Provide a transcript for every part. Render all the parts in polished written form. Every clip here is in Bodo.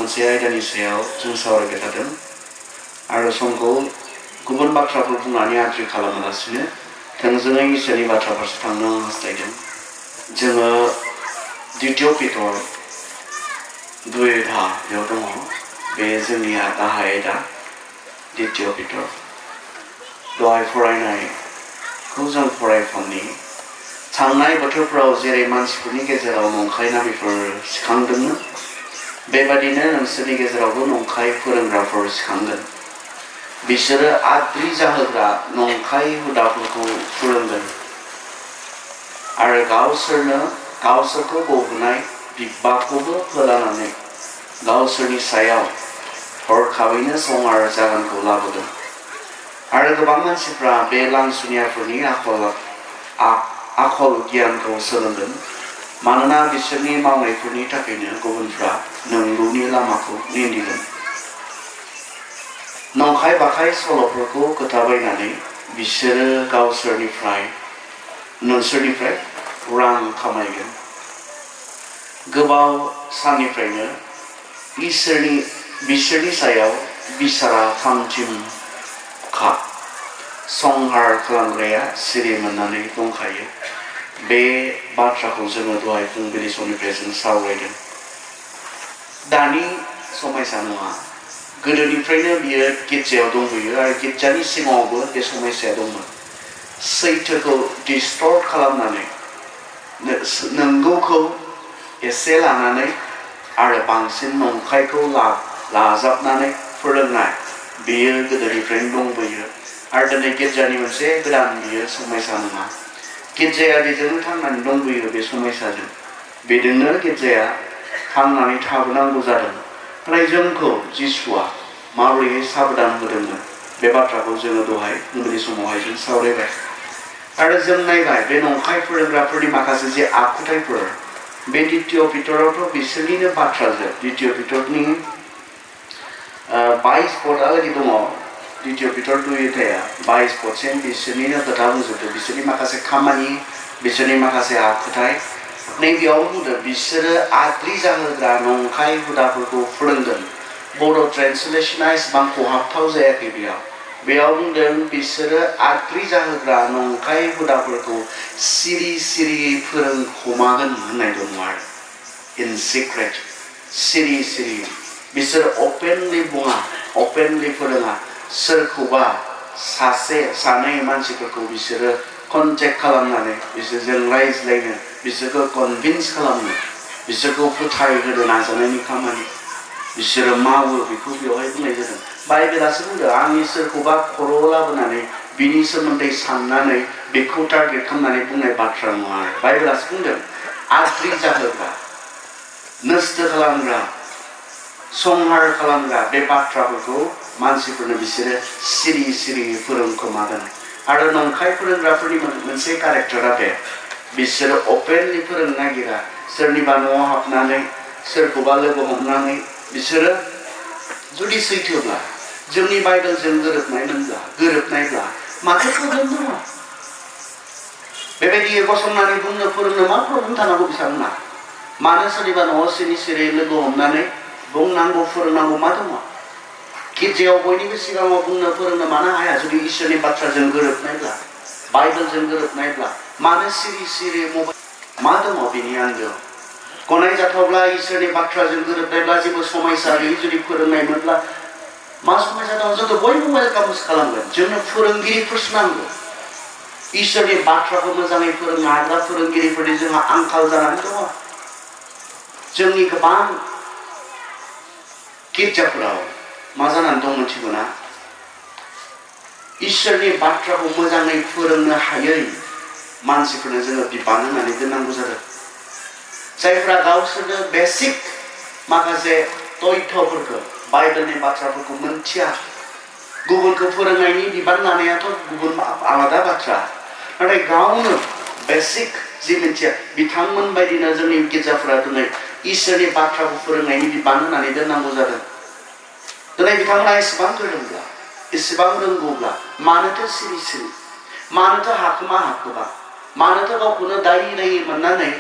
मोनसे आयदानि सायाव जों सावरायबाय थादों आरो समखौ गुबुन बाथ्राफोर बुंनानै आद्रि खालामालासिनो थोंजोङै इसोरनि बाथ्रा फारसे थांनो आं हास्थायदों। जोङो द्वितीय पेटर 2:10 बेयाव दङ। बे जोंनिया गाहाय आयदा द्वितीय पेटर। दहाय फरायनायखौ जों फरायफांनि थांनाय बोथोरफ्राव जेरै मानसिफोरनि गेजेराव नंखाय नाबिफोर सिखांदोंमोन बेबादिनो नोंसोरनि गेजेरावबो नंखाय फोरोंग्राफोर सिखांगोन। बिसोरो आद्रि जाहोग्रा नंखाय हुदाफोरखौ फोरोंगोन आरो गावसोरखौ गहोनाय बिबाखौबो फोलानानै गावसोरनि सायाव हरखाबैनो संहार जागोनखौ लाबोगोन। आरो गोबां मानसिफ्रा बे लांसुनियाफोरनि आखल गियानखौ सोलोंगोन मानोना बिसोरनि मावनायफोरनि थाखायनो गुबुनफ्रा नंगौनि लामाखौ निन्दिगोन। नंखाय बाखाय सल'फोरखौ खोथाबायनानै बिसोरो नोंसोरनिफ्राय रां खामायगोन। गोबाव साननिफ्रायनो बिसोरनि सायाव बिसारा थामथिमखा संहार खालामग्राया सिरि मोननानै दंखायो। बे बाथ्राखौ जोङो दहाय फुंबिलि समनिफ्राय जों सावरायदों। दानि समयसा नङा, गोदोनिफ्रायनो बियो गिर्जायाव दंबोयो आरो गिर्जानि सिगाङावबो बे समयसाया दंमोन। सैथोखौ डिस्टर्ट खालामनानै नंगौखौ एसे लानानै आरो बांसिन नंखायखौ लाजाबनानै फोरोंनाय बेयो गोदोनिफ्रायनो दंबोयो आरो दिनै गिर्जानि मोनसे गोदान बियो समयसा नङा। गिर्जाया बेजोंनो थांनानै दंबोयो, बे समयसाजों। बेजोंनो गिर्जाया थांनानै थाबोनांगौ जादों। नाथाय जोंखौ जिसुआ माबोरैहाय साबधान होदोंमोन बे बाथ्राखौ जोङो दहाय फुंबिलि समावहाय जों सावरायबाय आरो जों नायबाय बे नंखाय फोरोंग्राफोरनि माखासे जे आखुथायफोर बे द्वितीय पेटरावथ' बिसोरनिनो बाथ्राजों द्वितीय पेटरनि 22 पदहालागै दङ। द्वितीय पेटर 2:22 पदसिम बिसोरनिनो खोथा बुंजोबदों। बिसोरनि माखासे खामानि, बिसोरनि माखासे आखुथाय। नैबेयाव बुंदों बिसोरो आद्रि जाहोग्रा नंखाय हुदाफोरखौ फोरोंगोन। बड' ट्रेन्सलेसना एसेबां खहाबथाव जायाखै। बेयाव बुंदों बिसोरो आद्रि जाहोग्रा नंखाय हुदाफोरखौ सिरि सिरियै फोरोंखोमागोन होननाय दङ आरो इन सिक्रेट, सिरि सिरि। बिसोर अपेनलि बुङा, अपेनलि फोरोङा। सोरखौबा सानै मानसिफोरखौ बिसोरो कन्टेक्ट खालामनानै बिसोरजों रायज्लायनो, बिसोरखौ कनभिन्स खालामनो, बिसोरखौ फोथायहोनो नाजानायनि खामानि बिसोरो मावो। बेखौ बेवहाय बुंनाय जादों। बाइबेलासो बुंदों आंनि सोरखौबा खर' लाबोनानै बिनि सोमोन्दै साननानै बेखौ टारगेट खालामनानै बुंनाय बाथ्रा नङा आरो बाइबेलासो बुंदों आद्रि जाहोग्रा, नस्थ' खालामग्रा, संहार खालामग्रा बे बाथ्राफोरखौ मानसिफोरनो बिसोरो सिरि सिरि फोरोंखोमागोन। आरो नंखाय फोरोंग्राफोरनि मोनसे कारेक्टारा बे, बिसोरो अपेनलि फोरोंनो नागिरा। सोरनिबा न'आव हाबनानै, सोरखौबा लोगो हमनानै बिसोरो जुदि सैथोब्ला, जोंनि बाइबेलजों गोरोबनायब्ला माथो प्रब्लेम दङ? बेबायदि गसंनानै बुंनो फोरोंनो मा प्रब्लेम थानांगौ बिथांमोना? मानो सोरनिबा न'आव सिरि सिरि लोगो हमनानै बुंनांगौ फोरोंनांगौ मा दङ? गिर्जायाव बयनिबो सिगाङाव बुंनो फोरोंनो मानो हाया? जुदि इसोरनि बाथ्राजों गोरोबनायब्ला, बाइबेलजों गोरोबनायब्ला मानो सिरि सिरि मा दङ बेनि आन्दोआव? गनायजाथावब्ला इसोरनि बाथ्राजों गोरोबनायब्ला जेबो समयसा गैयै जुदि फोरोंनायमोनब्ला मा समयसा दङ? जोंखौ बयबो वेलकाम खालामगोन। जोंनो फोरोंगिरिफोरसो नांगौ। इसोरनि बाथ्राखौ मोजाङै फोरोंनो हाग्रा फोरोंगिरिफोरनि जोंहा आंखाल जानानै दङ। जोंनि गोबां गिर्जाफोराव मा जानानै दं मिथिगौ ना? इसोरनि बाथ्राखौ मोजाङै फोरोंनो हायै मानसिफोरनो जोङो बिबान होनानै दोननांगौ जादों। जायफ्रा गावसोरनो बेसिक माखासे तथ्यफोरखौ, बाइबेलनि बाथ्राफोरखौ मोनथिया। गुबुनखौ फोरोंनायनि बिबान लानायाथ' गुबुन आलादा बाथ्रा, नाथाय गावनो बेसिक जि मिथिया, बिथांमोन बायदिनो जोंनि गिर्जाफोरा दिनै इसोरनि बाथ्राखौ फोरोंनायनि बिबान होनानै दोननांगौ जादों। दिनै बिथांमोना एसेबां गोरोंब्ला, एसेबां रोंगौब्ला मानोथो सिरि सिरि, मानोथो हाखोमा, मानोथो गावखौनो दायि मोननानै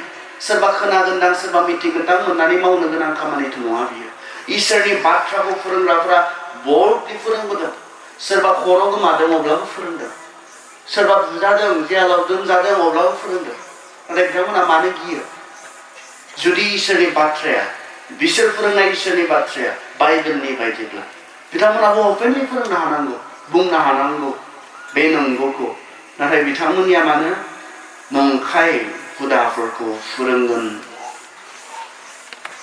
सोरबा खोनागोनदां, सोरबा मिथिगोनदां मोननानै मावनो गोनां खामानिथ' नङा बियो। इसोरनि बाथ्राखौ फोरोंग्राफोरा बल्डलि फोरोंबोदों सोरबा खर' गोमादों अब्लाबो फोरोंदों सोरबा बुजादों जेलाव दोनजादों अब्लाबो फोरोंदों नाथाय बिथांमोना मानो गियो जुदि इसोरनि बाथ्राया बिसोर फोरोंनाय इसोरनि बाथ्राया बाइबेलनि बायदिब्ला बिथांमोनाबो अपेनलि फोरोंनो हानांगौ बुंनो हानांगौ बे नंगौखौ नाथाय बिथांमोननिया मानो नंखाय हुदाफोरखौ फोरोंगोन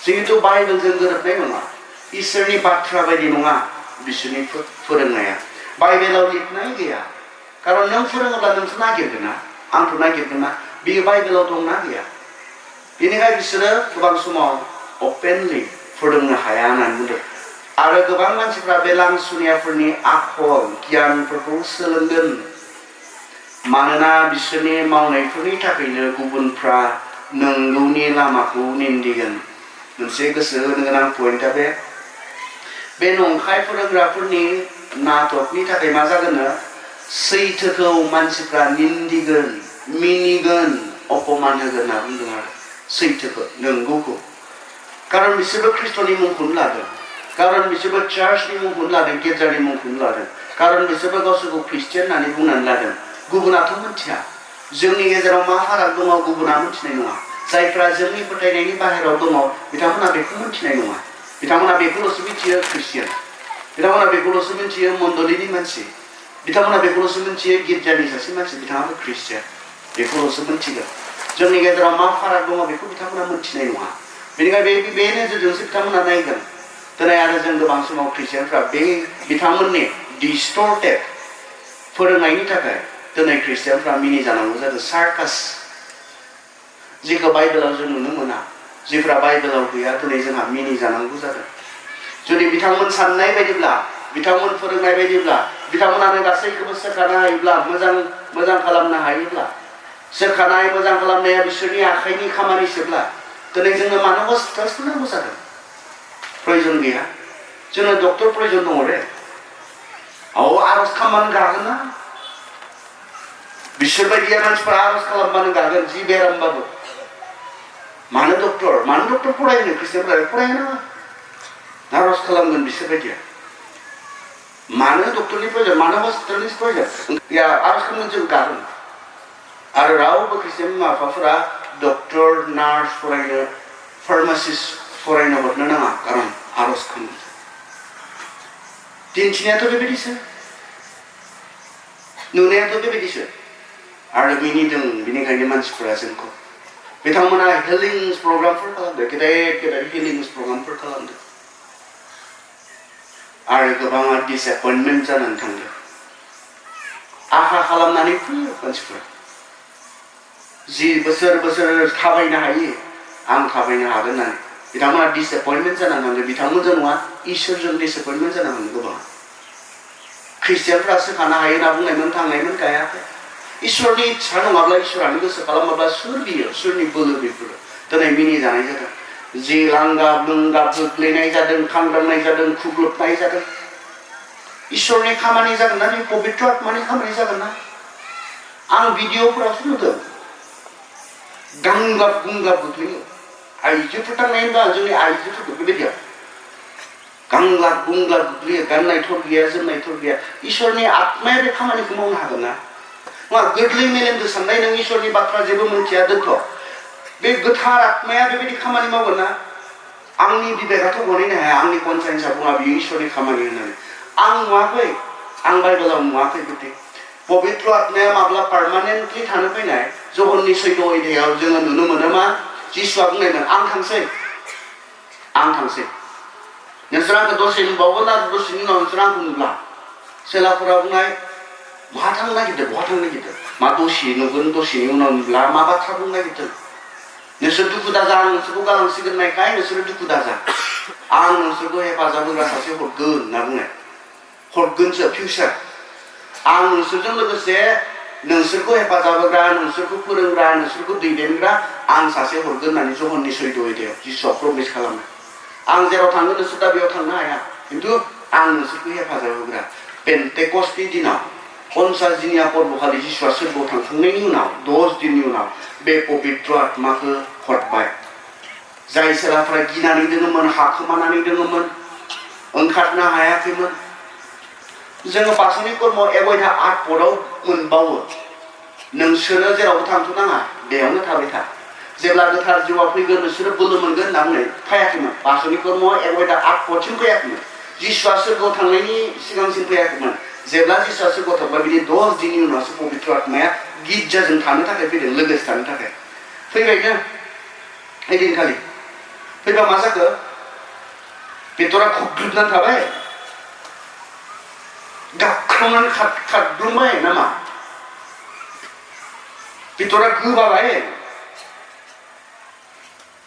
जिहेतु बाइबेलजों गोरोबनाय नङा इसोरनि बाथ्रा बायदि नङा बिसोरनि फोरोंनाया बाइबेलाव लिरनाय गैया खारन नों फोरोङोब्ला नोंथ' नागिरगोन ना आंथ' नागिरगोन ना बेयो बाइबेलाव दंना गैया बेनिखायनो बिसोरो गोबां समाव अपेनलि फोरोंनो हाया होननानै बुंदों आरो गोबां मानसिफ्रा बे लांसुनियाफोरनि आखल गियानफोरखौ सोलोंगोन मानोना बिसोरनि मावनायफोरनि थाखायनो गुबुनफ्रा नंगौनि लामाखौ निन्दिगोन मोनसे गोसो होनो गोनां पइन्टआ बे नंखाय फोरोंग्राफोरनि नाटकनि थाखाय मा जागोननो सैथोखौ मानसिफ्रा निन्दिगोन मिनिगोन अपमान होगोन होनना बुंदों आरो सैथोखौ नंगौखौ खारन बिसोरबो ख्रिस्ट'नि मुंखौनो लादों खारन बिसोरबो चार्चनि मुंखौनो लादों गिर्जानि मुंखौनो लादों खारन बिसोरबो गावसोरखौ ख्रिस्टियान होननानै बुंनानै लादों गुबुनाथ' मिथिया जोंनि गेजेराव मा फाराग दङ गुबुना मिथिनाय नङा जायफ्रा जोंनि फोथायनायनि बाहेराव दङ बिथांमोना बेखौ मिथिनाय नङा बिथांमोना बेखौल'सो मिथियो ख्रिस्टियान बिथांमोना बेखौल'सो मिथियो मण्डलिनि मानसि बिथांमोना बेखौल'सो मिथियो गिर्जानि सासे मानसि बिथाङाबो ख्रिस्टियान बेखौल'सो मिथिगोन जोंनि गेजेराव मा फाराग दङ बेखौ बिथांमोना मिथिनाय नङा बेनिखायनो बे नोजोरजोंसो बिथांमोना नायगोन दिनै आरो जों गोबां समाव ख्रिस्टियानफ्रा बे बिथांमोननि डिस्टर्टेड फोरोंनायनि थाखाय दिनै ख्रिस्टियानफ्रा मिनिजानांगौ जादों सार्कास जेखौ बाइबेलाव जों नुनो मोना जेफ्रा बाइबेलाव गैया दिनै जोंहा मिनिजानांगौ जादों जुदि बिथांमोन साननाय बायदिब्ला बिथांमोन फोरोंनाय बायदिब्ला बिथांमोनानो गासैखौबो सोरखानो हायोब्ला मोजां खालामनो हायोब्ला सोरखानाय मोजां खालामनाया बिसोरनि आखाइनि खामानिसोब्ला दिनै जोंनो मानो हस्पिटाल्सखौ नांगौ जादों प्रयजन गैया जोंनो डक्टर प्रयजन दङ रे आरज खालामबानो गागोन ना बिसोर बायदिया मानसिफ्रा आरज खालामबानो गागोन जि बेरामबाबो मानो डक्टर फरायनो ख्रिस्टियानफोरा फरायनो आरज खालामगोन बिसोर बायदिया मानो डक्टरनि प्रयजन मानो हस्पिटालनि प्रयजन आरज खालामगोन जों गागोन आरो रावबो ख्रिस्टियान बिमा बिफाफोरा डक्टर नार्स फरायनो फार्मासिस्ट फरायनो हरनो नाङा खारन आरज खालामगोन दिन्थिनायाथ' बेबायदिसो नुनायाथ' बेबायदिसो आरो मिनिदों बेनिखायनो मानसिफोरा जोंखौ बिथांमोना हिलिंस प्रग्रामफोर खालामदों गेदेर हिलिंस प्रग्रामफोर खालामदों आरो गोबाङा डिसएपइन्टमेन्ट जानानै थांदों आखा खालामनानै फैयो मानसिफोरा जि बोसोर थाबायनो हायो आं थाबायनो हागोन होननानै बिथांमोना डिसएपइन्टमेन्ट जानानै थांदों बिथांमोनजों नङा इसोरजों डिसएपइन्टमेन्ट जानानै गोबां ख्रिस्टियानफ्रा सोखानो हायो होनना बुंनायमोन थांनायमोन गायाखै इसोरनि इच्छा नङाब्ला इसोरानो गोसो खालामाब्ला सोर बियो सोरनि बोलो बेफोरो दिनै मिनिजानाय जादों जि लांगाब लुंगाब गोग्लैनाय जादों खांग्रांनाय जादों खुग्लुबनाय जादों इसोरनि खामानि जागोन ना बे पबित्र आत्मानि खामानि जागोन ना आं भिडिअफोरावसो नुदों गांगाब गुंगाब गोग्लैयो आइजोफोर थांनाय होनबा जोंनि आइजोफोरखौ बेबायदियाव गांलाब गुंलाब गोग्लैयो गाननाय थर गैया जोमनाय थर गैया इसोरनि आत्माया बे खामानिखौ मावनो हागोन ना नङा गोरलै मेलेमजों साननाय नों इसोरनि बाथ्रा जेबो मोनथिया दोनथ' बे गोथार आत्माया बेबायदि खामानि मावगोन ना आंनि बिबेकाथ' गनायनो हाया आंनि कनसाइन्सआ बुङा बियो इसोरनि खामानि होननानै आं नुवाखै आं बाइबेलाव नुवाखै बिदि पबित्र आत्माया माब्ला पार्मानेन्टलि थानो फैनाय जहननि 14 अध्यायाव जोङो नुनो मोनो मा जिसुआ बुंनायमोन आं थांसै नोंसोर आंखौ दसे नुबावगोन आरो दसेनि उनाव नोंसोर आंखौ नुब्ला सेलाफोरा बुंनाय बहा थांनो नागिरदों मा दसे नुगोन दसेनि उनाव नुब्ला मा बाथ्रा बुंनो नागिरदों नोंसोर दुखु दाजा आं नोंसोरखौ गालांसिगोन नायखाय नोंसोर दुखु दाजा आं नोंसोरखौ हेफाजाब होग्रा सासे हरगोन होनना बुंनाय हरगोनसो फिउचार आं नोंसोरजों लोगोसे नोंसोरखौ हेफाजाब होग्रा नोंसोरखौ फोरोंग्रा नोंसोरखौ दैदेनग्रा आं सासे हरगोन होननानै जहननि 14 अध्यायाव जिसुआ प्रमिस खालामो आं जेराव थांगोन नोंसोर दा बेयाव थांनो हाया खिन्थु आं नोंसोरखौ हेफाजाब होग्रा पेन्टेकस्टनि दिनाव 50 दिनिया पर्बखालि जिसुआ सोरगोआव थांखांनायनि उनाव 10 दिननि उनाव बे पबित्र आत्माखौ हरबाय जाय सेलाफ्रा गिनानै दोङोमोन हाखोमानानै दोङोमोन ओंखारनो हायाखैमोन जोङो बासनि कर्मआव एगयथा 8 पदआव मोनबावो नोंसोरो जेरावबो थांथ' नाङा बेयावनो थाबाय था जेब्ला गोथार जिउआ फैगोन नोंसोरो बोलो मोनगोन होनना बुंनाय फैयाखैमोन बासनि कर्मआव एगयथा 8 पदसिम फैयाखैमोन जिसुआ सोरगोआव थांनायनि सिगांसिम फैयाखैमोन जेब्ला जिसुआ सोरगोआव थांबाय बिदि 10 दिननि उनावसो पबित्र आत्माया गिर्जाजों थानो थाखाय फैदों लोगोसे थानो थाखाय फैबायनो ओइदिनखालि फैबा मा जाखो पेटरा खुग्लुबनानै थाबाय गाबख्रावनानै खारग्लुंबाय नामा पेटरा गोबाबाय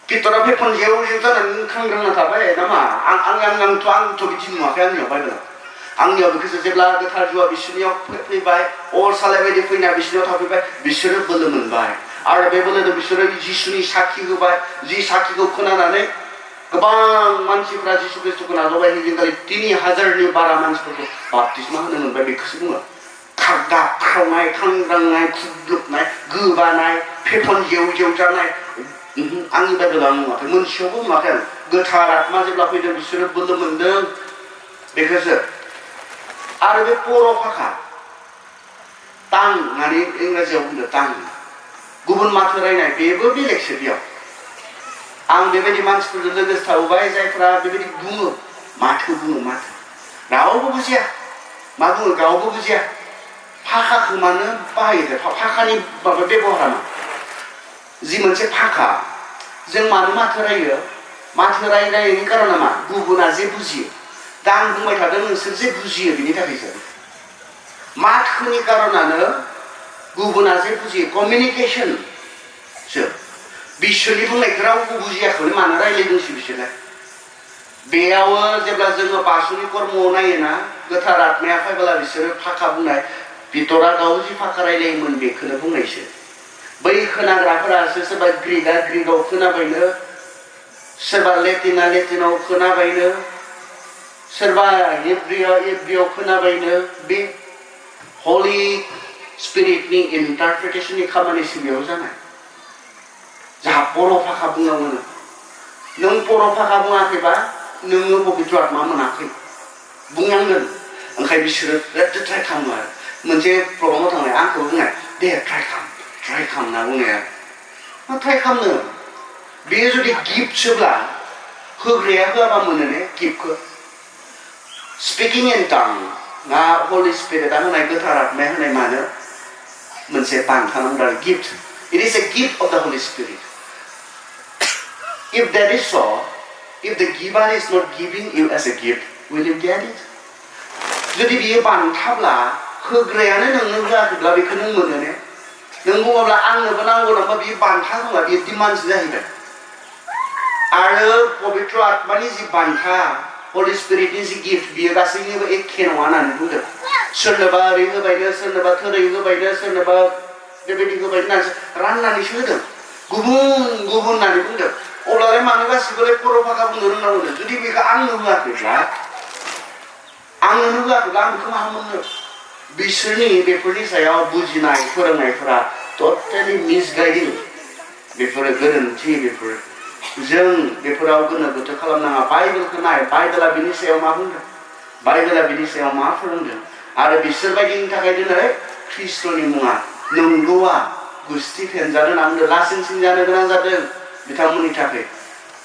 पेटरा फेफन जेव जेव जानानै खांग्रांना थाबाय नामा आंथ' बिदि नुवाखै आंनियाव बाइबेलाव आंनियाव बेखौसो जेब्ला गोथार जुवा बिसोरनियाव फैबाय अर सालाय बायदि फैना बिसोरनियाव थाफैबाय बिसोरो बोलो मोनबाय आरो बे बोलोजों बिसोरो जिसुनि साखि होबाय जि साखिखौ खोनानानै गोबां मानसिफ्रा जिसु ख्रिस्टखौ नाजावबाय हिदिनखालि 3000नि बारा मानसिफोरखौ बाप्तिस्मा होनो मोनबाय बेखौसो बुङो गाबख्रावनाय खांग्रांनाय खुग्लुबनाय गोबानाय फेफन जेव जेव जानाय आंनि बाइबेलाव नुवाखै मोनसेयावबो नुवाखै आं गोथार आत्मा जेब्ला फैदों बिसोरो बोलो मोनदों बेखौसो आरो बे पर' भाखा तां होननानै इंराजियाव बुंदों तां गुबुन माथो रायनाय बेबो बेलेगसो बेयाव आं बेबायदि मानसिफोरजों लोगोसे थाबोबाय जायफ्रा बेबायदि बुङो माथो रावबो बुजिया मा बुङो गावबो बुजिया भाखाखौ मानो बाहायो भाखानि माबा बेबहारा मा जि मोनसे भाखा जों मानो माथो रायो माथो रायनायनि कारना मा गुबुना जे बुजियो दा आं बुंबाय थादों नोंसोर जे बुजियो बिनि थाखायसो माथोनि कारनानो गुबुना जे बुजियो कमिउनिकेशनसो बिसोरनि बुंनायखौ रावबो बुजियाखै मानो रायलायदोंसो बिसोरलाय बेयाव जेब्ला जोङो बासुनि कर्मआव नायोना गोथार आत्माया फैबोला बिसोरो भाखा बुंनाय पेटरा गाव जि भाखा रायलायोमोन बेखौनो बुंनायसो बै खोनाग्राफोरासो सोरबा ग्रीकआ ग्रीकआव खोनाबायनो सोरबा लेटिना लेटिनाव खोनाबायनो सोरबा हेब्रियाव खोनाबायनो बे हलि स्पिरिटनि इन्टारप्रिटेशननि खामानिसो बेयाव जानाय जाहा बर' भाखा बुंनांगौ नों बर' भाखा बुङाखैबा नोङो पबित्र आत्मा मोनाखै बुंनांगोन ओंखायनो बिसोरो ट्राइ खालामो आरो मोनसे प्रग्रामाव थांनाय आंखौ बुंनाय दे ट्राइ खालामना बुंनाया मा ट्राइ खालामनो बेयो जुदि गिफ्टसोब्ला होग्राया होआबा मोनो ने गिफ्टखौ स्पिकिं इन टां ना हलि स्पिरिटआ होनाय गोथार आत्माया होनाय मानो मोनसे बान्था नांगौ आरो gift it is a gift of द हलि spirit if that is so if the giver is not giving you as a gift will you get it जुदि बियो बान्थाब्ला होग्रायानो नोंनो होआखैब्ला बेखौ नों मोनो ने नों बुङोब्ला आंनोबो नांगौ नङा बियो बान्था बुङा बियो डिमान्डसो जाहैबाय आरो पबित्र आत्मानि जि बान्था हलि स्पिरिटनि जि गिफ्ट बियो गासैनिबो एखे नङा होननानै बुंदों सोरनोबा ओरै होबायनो सोरनोबा थोरै होबायनो सोरनोबा बेबायदि होबायनो होननानैसो राननानैसो होदों गुबुन होननानै बुंदों अब्लालाय मानो गासिबोलाय बर' भाखा बुंनो रोंनांगौ जुदि बेखौ आंनो होआखैब्ला आं बेखौ मा मोननो बिसोरनि बेफोरनि सायाव बुजिनाय फोरोंनायफोरा टटेलि मिसगाइडिं बेफोरो गोरोन्थि बेफोर जों बेफोराव गोनो गोथो खालामनाङा बाइबेलखौ नाय बाइबेला बिनि सायाव मा बुंदों बाइबेला बिनि सायाव मा फोरोंदों आरो बिसोरबायदिनि थाखाय दिनै ख्रिस्ट'नि मुङा नंगौआ गुस्थि फेनजानो नांदों लासिंसिं जानो गोनां जादों बिथांमोननि थाखाय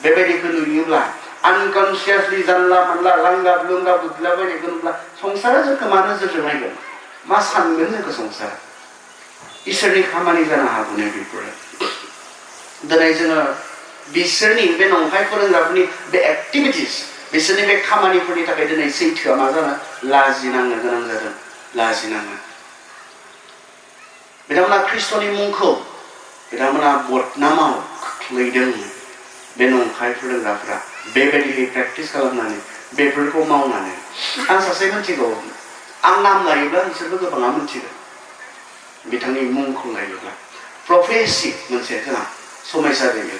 बेबायदिखौ नुयोब्ला आनकनसियासलि जानला मानला लांगाब लुंगाब बुदलाबायनायखौ नुब्ला संसारा जोंखौ मा नोजोरजों नायगोन मा सानगोन जोंखौ संसारा इसोरनि खामानि जानो हागौ ने बेफोरो दिनै जोङो बिसोरनि बे नंखाय फोरोंग्राफोरनि बे एक्टिभिटिस बिसोरनि बे खामानिफोरनि थाखाय दिनै सैथोआ मा जानो लाजिनांनो गोनां जादों लाजिनाङो बिथांमोना ख्रिस्ट'नि मुंखौ बिथांमोना बदनामाव खोख्लैदों बे नंखाय फोरोंग्राफोरा बेबायदिहै प्रेक्टिस खालामनानै बेफोरखौ मावनानै आं सासे मिथिगौ आं नाम लायोब्ला नोंसोरबो गोबाङा मिथिगोन बिथांनि मुंखौ लायोब्ला प्रफेसि मोनसे जोंहा समायसा जायो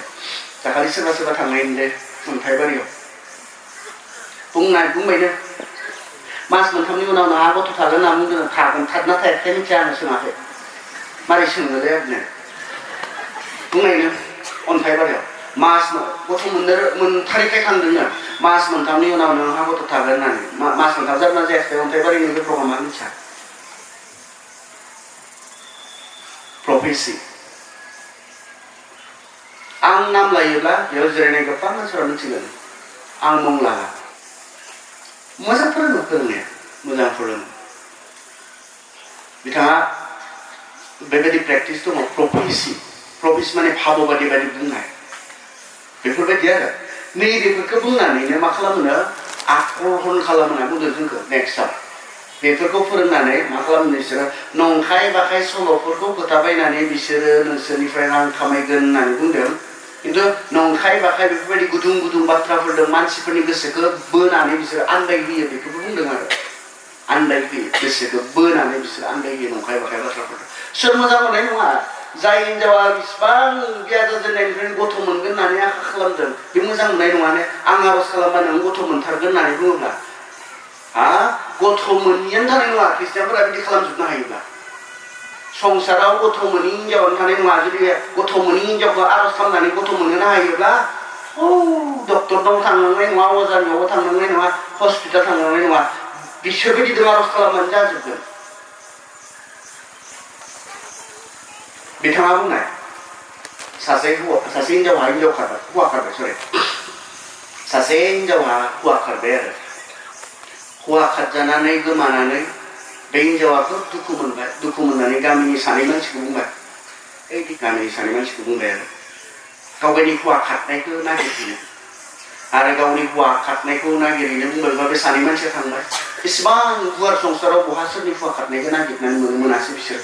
दाखालि सोरबा थांनाय दे अन्थाइबारियाव बुंबायनो मास मोनथामनि उनाव नोंहा गथ' थागोन होनना बुंदों थागोन थादना थायाखै मिथिया आङो सोङाखै मारै सोंनोलै आरो बुंनायनो अन्थाइबारियाव मास गथ' मोनथारिखाय थांदोंनो मास मोनथामनि उनाव नोंहा गथ' थागोन होननानै मास मोनथाम जादोंना जायाखै अन्थाइबारिनि बे प्रग्रामा मिथिया प्रफेसि आं नाम लायोब्ला बेयाव जिरायनाय गोबां मानसिफोरा मिथिगोन आं मुं लाला मोजां फोरोंनाया मोजां फोरोङो बिथाङा बेबायदि प्रेक्टिस दङ प्रफेसि माने भाबबादि बादि बुंनाय बेफोरबायदि आरो नैबेफोरखौ बुंनानैनो मा खालामनो आकर्षण खालामना बुंदों जोंखौ नेक्स्टआव बेफोरखौ फोरोंनानै मा खालामनो बिसोरो नंखाय बाखाय सल'फोरखौ खोथाबायनानै बिसोरो नोंसोरनिफ्राय रां खामायगोन होननानै बुंदों खिन्थु नंखाय बाखाय बेफोरबायदि गुदुं गुदुं बाथ्राफोरदों मानसिफोरनि गोसोखौ बोनानै बिसोरो आन्दायहोयो बेखौबो बुंदों आरो आन्दायहोयो गोसोखौ बोनानै बिसोरो आन्दायहोयो नंखाय बाखाय बाथ्राफोरदों सोर मोजां मोननाय नङा जाय हिनजावा बिसिबां बिया जाजेननायनिफ्रायनो गथ' मोनगोन होननानै आखा खालामदों बे मोजां मोननाय नङाने आं आर'ज खालामबा नों गथ' मोनथारगोन होननानै बुङोब्ला गथ' मोनियानो थानाय नङा ख्रिस्टियानफोरा बिदि खालामजोबनो हायोब्ला संसाराव गथ' मोनि हिनजावानो थानाय नङा जुदि गथ' मोनि हिनजावखौ आर'ज खालामनानै गथ' मोनहोनो हायोब्ला डक्टरनाव थांनांनाय नङा अजानियावबो थांनांनाय नङा हस्पिटाल थांनांनाय नङा बिसोरबायदिजों आर'ज खालामनानै जाजोबगोन बिथाङा बुंनाय सासे हिनजावहा हौवा खारबाय सासे हिनजावहा हौवा खारबाय आरो हौवा खारजानानै गोमानानै बे हिनजावाखौ दुखु मोननानै गामिनि सानै मानसिखौ बुंबाय गामिनि सानै मानसिखौ बुंबाय आरो गावनि हौवा खारनायखौ नागिरहैनो आरो गावनि हौवा खारनायखौ नागिरहैनो बुंबायबा बे सानै मानसिया थांबाय इसिबां गुवार संसाराव बहा सोरनि हौवा खारनायखौ नागिरनानै मोनासै बिसोर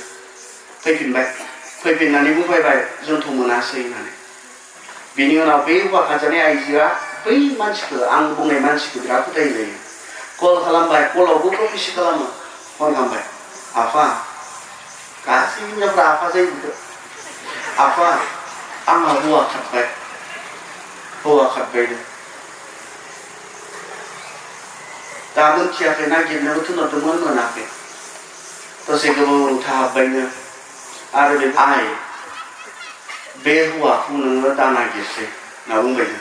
फैफिननानै बुंफैबाय जोंथ' मोनासै होननानै बिनि उनाव बे हौवा खारजानाय आइजोआ बै मानसिखौ आं बुंनाय मानसिखौ बिराद फोथायजायो कल खालामबाय कलावबो प्रफेसि खालामो कल खालामबाय आफा गासै हिनजावफ्रा आफा जायो बिखौ आफा आंहा हौवा खारबायनो दा मोनथियाखै नागिरनोबो थिनहरदोंमोन मोनाखै दसे गोबाव थाहाबबायनो आरो बे हौवाखौ नोङो दा नागिरसै होनना बुंबायनो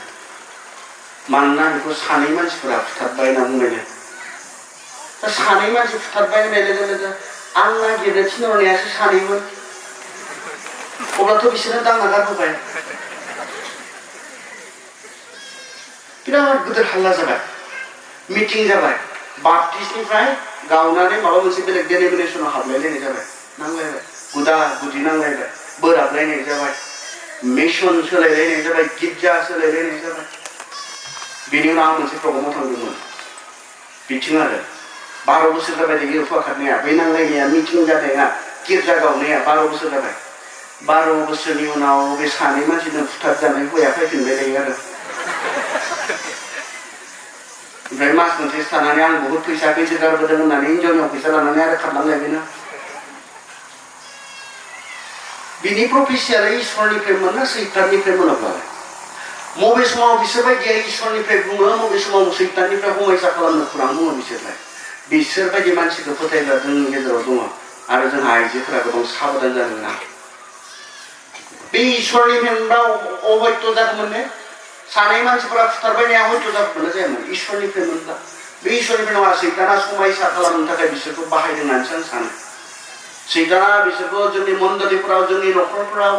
मानोना बेखौ सानै मानसिफोरा फुथारबाय होनना बुंबायनो दा सानै मानसि फुथारबाय होननाय लोगो लोगो आं नागिरनो थिनहरनायासो सानैमोन अब्लाथ' बिसोरनो दांना गारबोबाय बिराद गिदिर हाल्ला जाबाय मिटिं जाबाय बाप्टिस्टनिफ्राय गावनानै माबा मोनसे बेलेग डेनोमिनेसनाव हाबलायलायनाय जाबाय नांलायबाय गुदि नांलायबाय बोराबलायनाय जाबाय मिशन सोलायलायनाय जाबाय गिर्जा सोलायलायनाय जाबाय बिनि उनाव आं मोनसे प्रग्रामाव थांदोंमोन बिथिं आरो 12 बोसोर जाबाय दायो हौवा खारनाया बै नांलायनाया मिटिं जानाया गिर्जा गावनाया 12 बोसोर जाबाय 12 बोसोरनि उनाव बे सानै मानसिजों फुथारजानाय हौवाया फैफिनबाय थायो आरो ओमफ्राय मास मोनसेसो थानानै आं बहुद फैसा गारबोदों होननानै हिनजावनियाव फैसा लानानै आरो खारलांलायबायना बिनि प्रफेसियालाय इसोरनिफ्राय मोना सैताननिफ्राय मोनोब्लालाय मबे समाव बिसोरबायदिया इसोरनिफ्राय बुङो मबे समाव सैताननिफ्राय हमायसा खालामनो खुरां बुङो बिसोरबायदि मानसिखौ फोथायग्रा जोंनि गेजेराव दङ आरो जोंहा आइजोफोरा गोबां साबधान जानो गोनां बे इसोरनिफ्राय मोनबा अहत्य जागौमोन ने सानै मानसिफोरा फुथारबायनाया हयथ' जागौमोन जायामोन इसोरनिफ्राय मोनब्ला बे इसोरनिफ्राय नङा सैताना समायसा खालामनो थाखाय बिसोरखौ बाहायदों होननानैसो आं सानो सैताना बिसोरखौ जोंनि मण्डलिफोराव जोंनि न'खरफोराव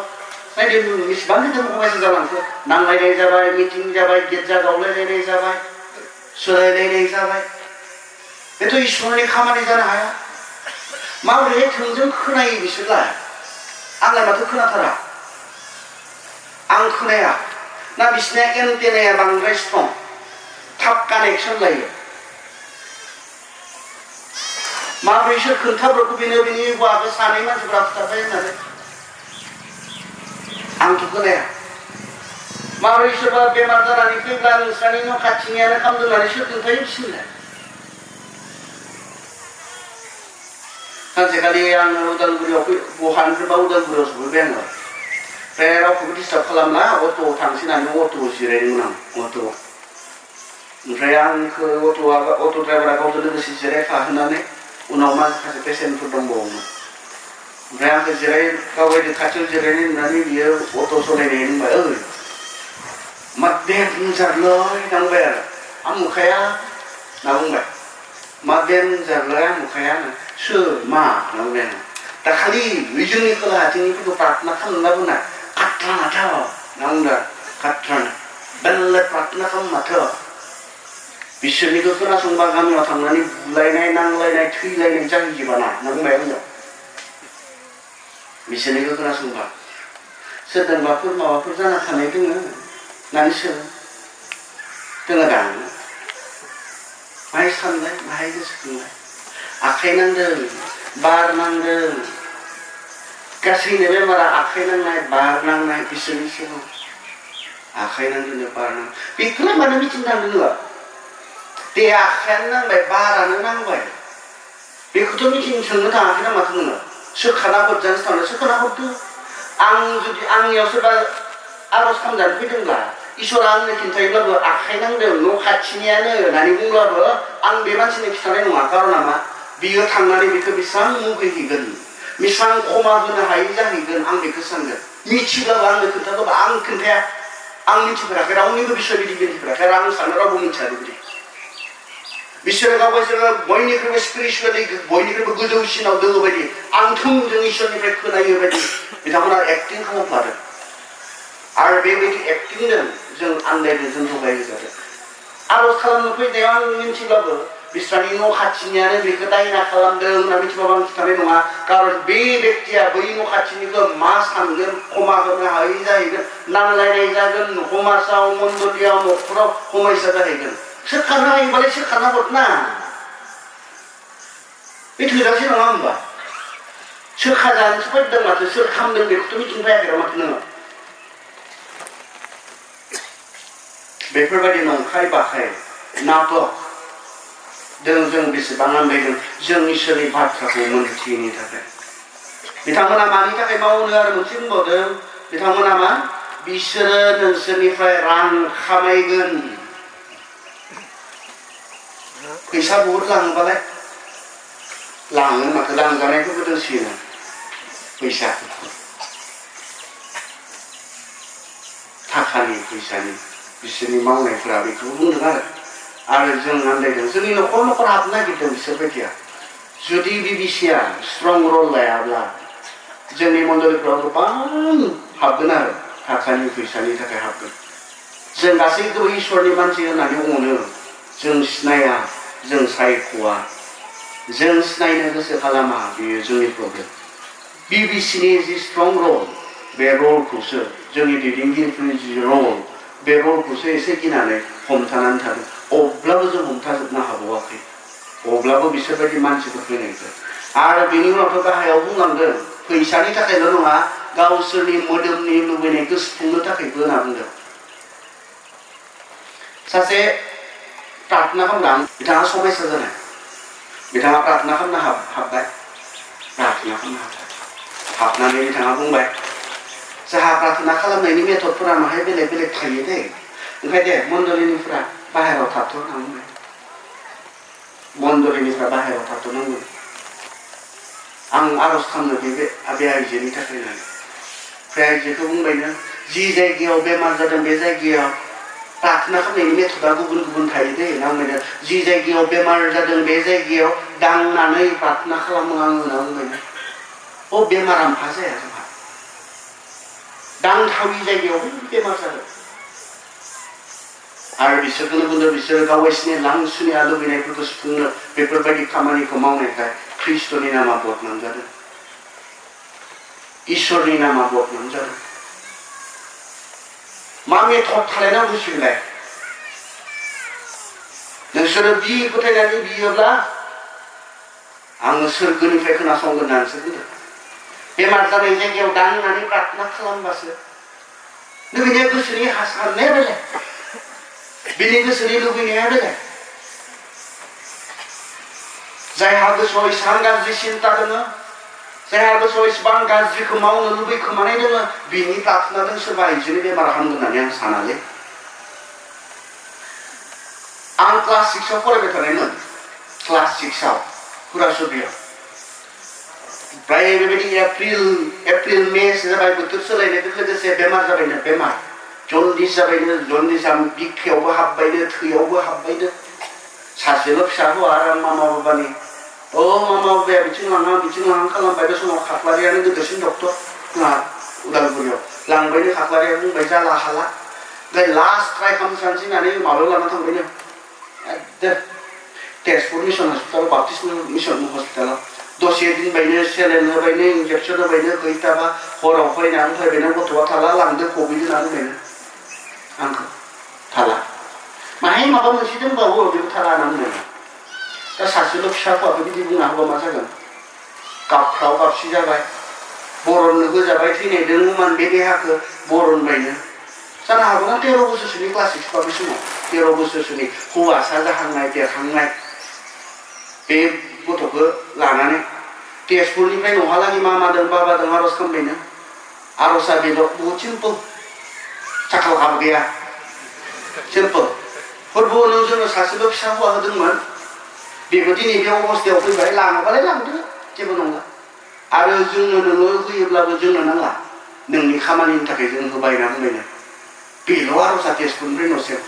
बेसेबां गिदिर हमायसा जालांखो नांलायनाय जाबाय मिटिं जाबाय गिर्जा गावलायलायनाय जाबाय सोलायलायनाय जाबाय बेथ' इसोरनि खामानि जानो हाया माबोरैहाय थोंजों खोनायो बिसोरलाय आंलाय माथो खोनाथारा आं खोनाया ना बिसोरना एन्टेनाया बांद्राय स्ट्रं थाब कानेक्सन लायो माबोरै इसोर खोन्थाब्रबखौ बिनि हौवाखौ सानै मानसिफ्रा फुथारबाय होननानै आंथ' खोनाया माबोरै सोरबा बेमार जानानै फैब्ला नोंस्रानि न' खाथिनियानो खामदों होननानै सोर खोन्थायो बिसोरनो सानसेखालि आङो उदालगुरियाव बहानिफ्रायबा उदालगुरियाव सफैबाय आङो ओमफ्राय रावखौबो डिस्टार्ब खालामला अट'आव थांसै होननानै अट'आव जिरायदोंमोन आं अट'आव ओमफ्राय आंखौ अट' ड्राइभारा गावजों लोगोसे जिरायफाहोनानै उनाव माखासे पेसेन्टफोर दंबावोमोन ओमफ्राय आंखौ गावबायदि खाथियाव जिरायनाय नुनानै बियो अट' सालायनाय होनबाय Madben jarloi nangbai आरो amukhaya na बुंबाय madben jarloi amukhaya सोर मा nangbai दा खालि जोंनि खोलाहाथिंनिफोरखौ प्रार्थना खालामना बुंना खाट्रा माथो ना बुंदों खाट्रा बेलेग प्रार्थना खालाम माथो बिसोरनिखौ खोनासंबा गामियाव थांनानै बुलायनाय नांलायनाय थैलायनाय जाहैजोबाना ना बुंबाय आङो बिसोरनिखौ खोनासंबा सोरजोंबाफोर माबाफोर जाना थानाय दोङो होननानै सोङो दोङो दा माहाय सानलाय माहाय गोसोखांलाय आखाइ नांदों बार नांदों गासैनो बेमारा आखाइ नांनाय बार नांनाय बिसोरनि सिगाङाव आखाइ नांदों बार नांदों बेखौलाय मानो मिथिनो थांदों नोङो दे आखायानो नांबाय बारानो नांबाय बेखौथ' मिथिनो सोंनो थाङाखै ना माथो नोङो सोखाना हरजानो थांनो सोखाना हरदो आं जुदि आंनियाव सोरबा आर'ज खालामजानो फैदोंब्ला इसोरा आंनो खिन्थायोब्लाबो आखाइ नांदों न' खाथिनियानो होननानै बुंब्लाबो आं बे मानसिनो खिन्थानाय नङा कारना मा बियो थांनानै बेखौ बेसेबां मुगैहैगोन बेसेबां खमा होनो हायै जाहैगोन आं बेखौ सानगोन मिथिब्लाबो आंनो खोन्थाब्लाबो आं खोन्थाया आं मिथिफेराखै रावनिबो बिसय बिदि मिथिफेराखै आरो आं सानो रावबो मिथिया बिदि बिसोरो गावसोरो बयनिख्रुइबो स्पिरिचुवेलि बयनिख्रुइबो गोजौसिनाव दङ बायदि आं थोंजों इसोरनिफ्राय खोनायो बायदि बिथांमोना एक्टिं खालामफ्लादों आरो बेबायदि एक्टिंजों जों आन्दायदों जों थगायहोजादों आर'ज खालामनो फैनायाव आं मिथिब्लाबो बिस्रानि न' खाथिनियानो बेखौ दायना खालामदों होनना मिथिबाबो आं खिन्थानाय नङा कारन बे बेक्तिया बै न' खाथिनिखौ मा सानगोन खमा होनो हायै जाहैगोन नांलायनाय जागोन समाजाव मण्डलियाव न'खराव समयसा जाहैगोन सोरखानो हायोबालाय सोरखाना हरना बे थोजासे नङा होमबा सोरखा जानोसो फैदों माथो सोर खालामदों बेखौथ' मिथिनो फैयाखै माथो नोङो बेफोरबायदि नंखाय बाखाय नाटक जों बेसेबां आन्दायदों जों इसोरनि बाथ्राखौ मोनथियैनि थाखाय बिथांमोना मानि थाखाय मावनो आरो मोनसे बुंबावदों बिथांमोना मा बिसोरो नोंसोरनिफ्राय रां खामायगोन फैसा बहुद लाङोबालाय लाङो माथो लांजानायखौबो दोनसिगोन फैसा थाखानि फैसानि बिसोरनि मावनायफोरा बेखौ बुंदों आरो जों आन्दायदों जोंनि न'खर न'खर हाबनो नागिरदों बिसोरबायदिया जुदि बिबिसिया स्ट्रं रल लायाब्ला जोंनि मण्डलिफ्राव गोबां हाबगोन आरो थाखानि फैसानि थाखाय हाबगोन जों गासैखौबो इसोरनि मानसि होननानै अनो जों सिनाया जों सायख'वा जों सिनायनो गोसो खालामा बेयो जोंनि प्रब्लेम बिबिसिनि जि स्ट्रं रल बे रलखौसो जोंनि दैदेनगिरिफोरनि जि रल बे रलखौसो एसे गिनानै हमथानानै थादों अब्लाबो जों हमथाजोबनो हाबावाखै अब्लाबो बिसोरबायदि मानसिफोर फैनायखौ आरो बेनि उनावथ' गाहायाव बुंलांदों फैसानि थाखायल' नङा गावसोरनि मोदोमनि लुबैनायखौ सुफुंनो थाखायबो होनना बुंदों सासे प्रार्थना खालामदों बिथाङा समयसा जानाय बिथाङा प्रार्थना खालामनो हाबबाय प्रार्थना खालामनो हाबनानै बिथाङा बुंबाय जोंहा प्रार्थना खालामनायनि मेथडफोरा माहाय बेलेग बेलेग थायो दे ओंखाय दे मण्डलिनिफ्रा बाहेरायाव थाथ' होनना बुंबाय मण्डलिनिफ्रा बाहेरायाव थाथ'नांगौ आं आर'ज खालामनो बे आइजोनि थाखाय होननानै बे आइजोखौ बुंबायनो जि जायगायाव बेमार जादों बे जायगायाव प्रार्थना खालामनायनि मेथडा गुबुन गुबुन थायो दे ना बुंबायनो जि जायगायाव बेमार जादों बे जायगायाव दांनानै प्रार्थना खालामो आङो होनना बुंबायनो बेमारा मा जाया जोंहा दांथावि जायगायाव बेमार जादों आरो बिसोरखौनो बुंदों बिसोरो गावसोरनि लांसुनिया लुबैनायफोरखौ सुफुंनो बेफोरबायदि खामानिखौ मावनायखाय ख्रिस्ट'नि नामा बदनाम जादों इसोरनि नामा बदनाम जादों मा मेथड थालायनांगौ सिलाय नोंसोरो बि फोथायनानै बियोब्ला आङो सोरगोनिफ्राय खोनासंगोन होननानैसो बुंदों बेमार जानाय जायगायाव दांनानै प्रार्थना खालामबासो लुबैनाया गोसोनि साननाया बेलेग बिनि गोसोनि लुबैनाया बेलेग जायहा गोसोआव इसेबां गाज्रि सिन्ता दङ जायहा गोसोआव इसेबां गाज्रिखौ मावनो लुबैखोमानाय दङ बिनि प्रार्थनाजों सोरबा आइजोनि बेमार हामगोन होननानै आं सानालै आं क्लास 6 आव फरायबाय थानायमोन क्लास 6 आव फुरासुरियाव प्राय बेबायदि एप्रिल मे जाबाय बोथोर सोलायनायजों लोगोसे बेमार जाबायनो बेमार जनदिस जाबायनो जनदिसा बिखायावबो हाबबायनो थैयावबो हाबबायनो सासेल' फिसा हौवा आरो मामा बाबानि मामा बाबाया बिथिं लाहां खालामबाय बे समाव खाख्लारियानो गोदोरसिन डक्टर जोंहा उदालगुरियाव लांबायनो खाख्लारिया बुंबाय जाला हाला ओमफ्राय लास्ट ट्राइ खालामनोसै होननानै माबायाव लाना थांबायनो एकदम Tezpur mission hospital Baptist mission हस्पिटालाव दसे दिनबायनो सेलेन होबायनो इन्जेक्सन होबायनो गैथाबा हराव फैनानै फैबायनो गथ'आ थाला लांदो कभिड होनानै होबायनो आंखौ थाला माहाय माबा मोनसे दंबावो बेबो थाला होननानै बुंबाय दा सासेल' फिसाफोराबो बिदि बुंना होबा मा जागोन गाबफ्राव गाबसि जाबाय बरननो होजाबाय थैनाय दङमोन बे देहाखौ बरनबायनो जानो हागौना 13 बोसोरसोनि क्लास 6 बा बे समाव 13 बोसोरसोनि हौवासा जाहांनाय देरहांनाय बे गथ'खौ लानानै तेजपुरनिफ्राय नहालागि मामादों बाबादों आर'ज खालामबायनो आर'जआ बेल' बहुद सिम्पोल साखाल गाब गैया सिम्पोल फोरबो नों जोंनो सासेल' फिसा हौवा होदोंमोन बेबो दिनै बे अबस्थायाव फैबाय लाङोबालाय लांदो जेबो नंला आरो जोंनो नोङो होयोब्लाबो जोंनो नांला नोंनि खामानिनि थाखाय जों होबाय होनना बुंबायनो बेल' आर'जआ तेजपुरनिफ्राय न'सिम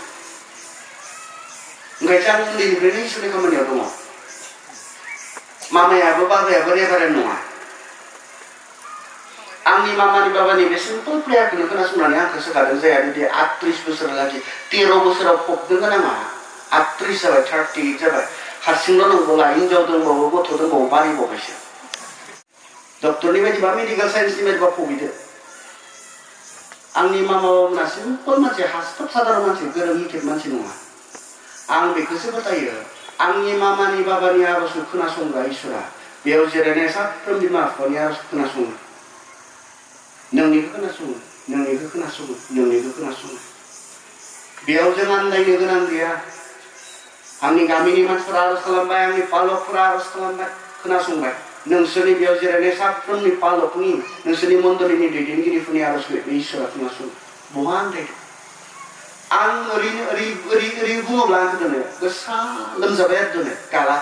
ओंखायसो आं उन्दैनिफ्रायनो इसोरनि खामानियाव दङ मामायाबो बाबायाबो रेभारेन्ड नङा आंनि मामानि बाबानि बे सिम्पोल प्रेयारखौनो खोनासंनानै आंखौ सोखादों जाया बिदि 38 बोसोरालागि 13 बोसोराव फबदों गोनाङा 38 जाबाय 38 जाबाय हारसिंल' नंबावला हिनजाव दंबावो गथ' दंबावो बारिबावबायसो डक्टरनि बायदिबा मेडिकेल साइन्सनि बायदिबा फबिदो आंनि मामा बाबामोना सिम्पोल मानसि हास्लाब साधारन मानसि गोरों हिथेब मानसि नङा आं बेखौसो फोथायो आंनि मामानि बाबानि आर'जखौ खोनासंग्रा इसोरा बेयाव जिरायनाय साफ्रोम बिमा बिफानि आर'ज खोनासङो नोंनिखौ खोनासङो नोंनिखौ खोनासङो नोंनिखौ खोनासङो बेयाव जों आन्दायनो गोनां गैया आंनि गामिनि मानसिफोरा आर'ज खालामबाय आंनि पालकफोरा आर'ज खालामबाय खोनासंबाय नोंसोरनि बेयाव जिरायनाय साफ्रोमनि पालकनि नोंसोरनि मण्डलिनि दैदेनगिरिफोरनि आर'जखौ इसोरा खोनासङो बहा आन्दायदों आं ओरै बुङोब्ला आंखौ दोनो गोसा लोमजाबाय आरो दोनो गाला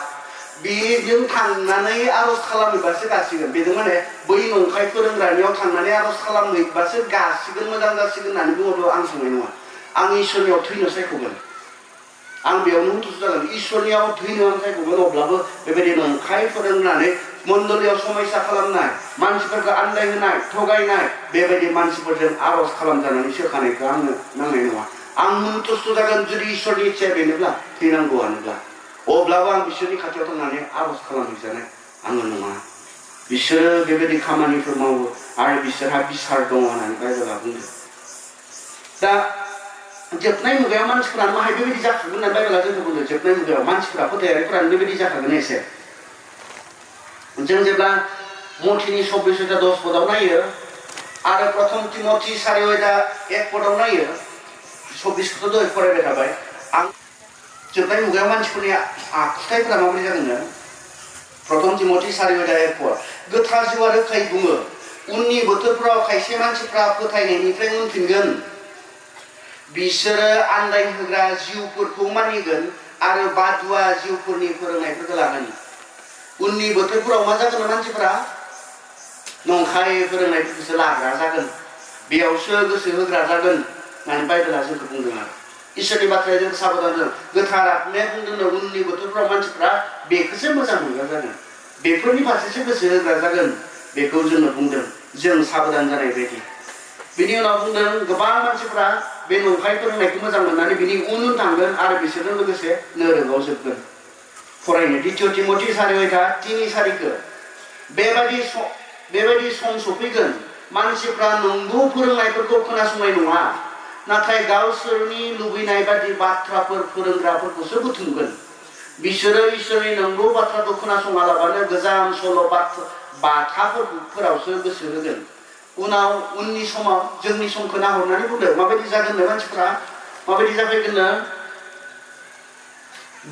बेजों थांनानै आर'ज खालामहैबासो गासिगोन बेजों माने बै नंखाय फोरोंग्रानियाव थांनानै आर'ज खालामहैबासो गासिगोन मोजां जासिगोन होननानै बुङोब्ला आं संनाय नङा आं इसोरनियाव थैनो सायख'गोन आं बेयावनो मुथुसो जागोन इसोरनियाव थैनो आं सायख'गोन अब्लाबो बेबायदि नंखाय फोरोंनानै मण्डलियाव समयसा खालामनाय मानसिफोरखौ आन्दायहोनाय थगायनाय बेबायदि मानसिफोरजों आर'ज खालामजानानै सोखानायखौ आंनो नांनाय नङा आं मुन्तुस्त जागोन जुदि इसोरनि इच्छाया बेनोब्ला थैनांगौआनोब्ला अब्लाबो आं बिसोरनि खाथियाव थांनानै आर'ज खालामहैजानाय आङो नङा बिसोरो बेबायदि खामानिफोर मावो आरो बिसोरहा बिसार दङ होननानै बाइबेला बुंदों दा जोबनाय मुगायाव मानसिफोरानो माहाय बेबायदि जाखागोन होननानै बाइबेला जोंखौ बुंदों जोबनाय मुगायाव मानसिफोरा फोथायारिफोरानो बेबायदि जाखागोन एसे जों जेब्ला मथिनि 24:10 पदआव नायो आरो प्रथम तिमथि 4:1 पदआव नायो 24खौथ' दहाय फरायबाय थाबाय आं जोबनाय मुगायाव मानसिफोरनि आखुथायफोरा माबोरै जागोन प्रथम तिमथि 4:1 पद गोथार जिउआ रोखायै बुङो उननि बोथोरफोराव खायसे मानसिफ्रा फोथायनायनिफ्राय उनफिनगोन बिसोरो आन्दायहोग्रा जिउफोरखौ मानिगोन आरो बादुवा जिउफोरनि फोरोंनायफोरखौ लागोन उननि बोथोरफोराव मा जागोन मानसिफोरा नंखाय फोरोंनायफोरखौसो लाग्रा जागोन बेयावसो गोसो होग्रा जागोन होननानै बाइबेला जोंखौ बुंदों आरो इसोरनि बाथ्राया जोंखौ साबधान होदों गोथार आत्माया बुंदों उननि बोथोरफोराव मानसिफ्रा बेखौसो मोजां मोनग्रा जागोन बेफोरनि फारसेसो गोसो होग्रा जागोन बेखौ जोंनो बुंदों जों साबधान जानाय बायदि बिनि उनाव बुंदों गोबां मानसिफ्रा बे नंखाय फोरोंनायखौ मोजां मोननानै बिनि उन थांगोन आरो बिसोरजों लोगोसे नोरोगाव जोबगोन फरायनो 2 तिमथि 4:3-4 बेबायदि सम सफैगोन मानसिफ्रा नंगौ फोरोंनायफोरखौ खोनासंनाय नङा नाथाय गावसोरनि लुबैनाय बादि बाथ्राफोर फोरोंग्राफोरखौसो बुथुमगोन बिसोरो इसोरनि नंगौ बाथ्राखौ खोनासङालाबानो गोजाम सल' बाथाफोरावसो गोसो होगोन उननि समाव जोंनि समखौ नाहरनानै बुंदों माबायदि जागोननो मानसिफ्रा माबायदि जाफैगोननो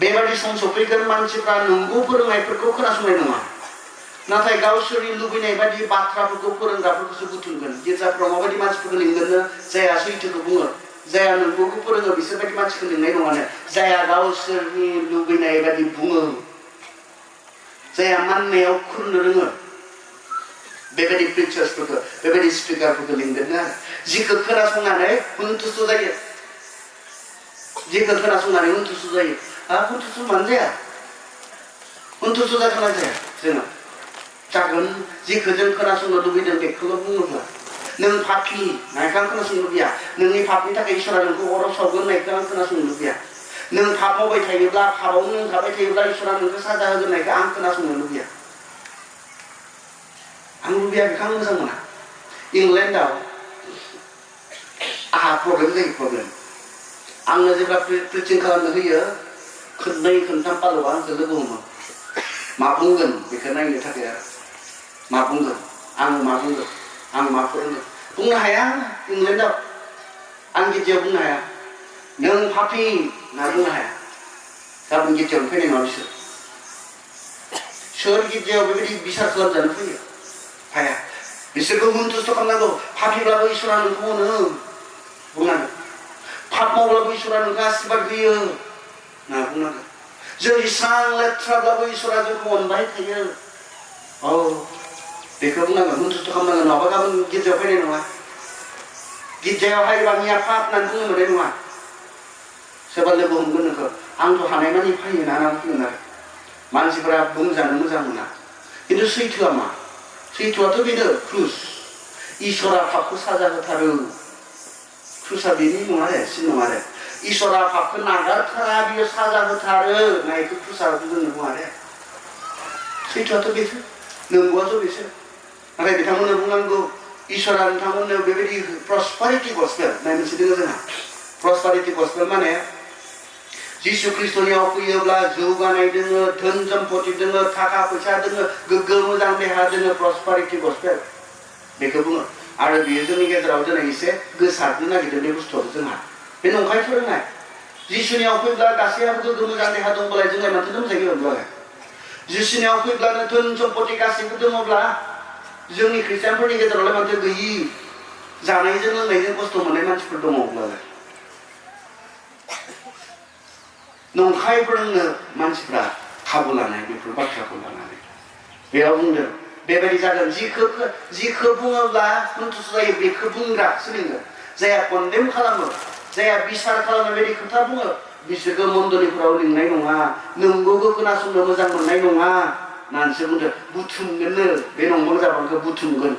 बेबायदि सम सफैगोन मानसिफ्रा नंगौ फोरोंनायफोरखौ खोनासंनाय नङा नाथाय गावसोरनि लुबैनाय बायदि बाथ्राफोरखौ फोरोंग्राफोरखौसो बुथुमगोन गिर्जाफोराव माबायदि मानसिफोरखौ लिंगोननो जाया सैथोखौ बुङो जाया नंगौखौ फोरोङो बिसोरबायदि मानसिखौ लिंनाय नङानो जाया गावसोरनि लुबैनाय बायदि बुङो जाया माननायाव खुरनो रोङो बेबायदि प्रिचार्सफोरखौ बेबायदि स्पिकारफोरखौ लिंदों आरो जिखौ खोनासंनानै हुनथुसु जायो जिखौ खोनासंनानै हुनथुसु जायो हुनथुसु मानो जाया हुनथुसु जाथारना जाया जोङो जागोन जिखौ जों खोनासंनो लुबैदों बेखौल' बुङोब्ला नों पापि नायखौ आं खोनासंनो लुबैया नोंनि पापनि थाखाय इसोरा नोंखौ अराव सावगोन नायखौ आं खोनासंनो लुबैया नों पाप मावबाय थायोब्ला पापावनो नों थाबाय थायोब्ला इसोरा नोंखौ साजा होगोन नायखौ आं खोनासंनो लुबैया आं लुबैया बेखौ आं मोजां मोना इंलेन्डआव आंहा प्रब्लेम जायो प्रब्लेम आंनो जेब्ला प्रिचिं खालामनो होयो खननै खनथाम पालकआ आंखौ लोगो हमो मा बुंगोन बेखौ नायनो थाखाय आरो मा बुंगोन आं मा बुंगोन आं मा फोरोंगोन बुंनो हाया इंलेन्डआव आं गिर्जायाव बुंनो हाया नों पापि होनना बुंनो हाया गाबोन गिर्जायावनो फैनाय नङा बिसोर सोर गिर्जायाव बेबायदि बिसार खालामजानो फैयो हाया बिसोरखौ हुनथुसु खालामनांगौ पापिब्लाबो इसोरा नोंखौ अनो बुंनांगोन पाप मावब्लाबो इसोरा नोंखौ आशीर्बाद होयो होनना बुंनांगोन जों इसां लेथ्राब्लाबो इसोरा जोंखौ अनबाय थायो औ बेखौ बुंनांगोन हुनथुसु खालामनांगोन नङाबा गाबोन गिर्जायाव फैनाय नङा गिर्जायाव हायोबा निया पाप होननानै बुंनो मोननाय नङा सोरबा लोगो हमगोन नोंखौ आंथ' हानायमानि फैयो ना बुंगोन आरो मानसिफोरा बुंजानो मोजां मोना खिन्थु सैथोआ मा सैथोआथ' बेनो क्रुस इसोरा पापखौ साजा होथारो क्रुसआ बेनि नङा आरो सिन नङा आरो इसोरा पापखौ नागारथारा बियो साजा होथारो नायखौ क्रुसआ जोंनो बुङा आरो सैथोआथ' बेसो नंगौआथ' बेसो नाथाय बिथांमोननो बुंनांगौ इसोरा नोंथांमोननो बेबायदि प्रस्पारिटि गस्पेल नाय मोनसे दङ जोंहा प्रस्पारिटि गस्पेल माने जिसु ख्रिस्टनियाव फैयोब्ला जौगानाय दोङो धोन सम्पति दोङो थाखा फैसा दोङो गोग्गो मोजां देहा दोङो प्रस्पारिटि गस्पेल बेखौ बुङो आरो बियो जोंनि गेजेराव दिनै एसे गोसारनो नागिरदों बे बुस्थुआबो जोंहा बे नंखाय फोरोंनाय जिसुनियाव फैब्ला गासैयाबो गोग्गो मोजां देहा दंब्लालाय जोंलाय माथो लोमजायो होनब्लालाय जिसुनियाव फैब्लानो धोन सम्पति गासैबो दङब्ला जोंनि ख्रिस्टियानफोरनि गेजेरावलाय माथो गैयि जानायजों लोंनायजों खस्थ' मोननाय मानसिफोर दङ अब्लालाय नंखाय फोरोंनो मानसिफ्रा खाबु लानाय बेफोर बाथ्राखौ लानानै बेयाव बुंदों बेबायदि जागोन जिखौ बुङोब्ला हुनथुसु जायो बेखौ बुंग्रा सोलिगोन जायहा कन्डेम खालामो जायहा बिसार खालामो बेबायदि खोथा बुङो बिसोरखौ मण्डलिफोराव लिंनाय नङा नंगौखौ खोनासंनो मोजां मोननाय नङा होननानैसो बुंदों बुथुमगोननो बे नंगौ जाबांखौ बुथुमगोन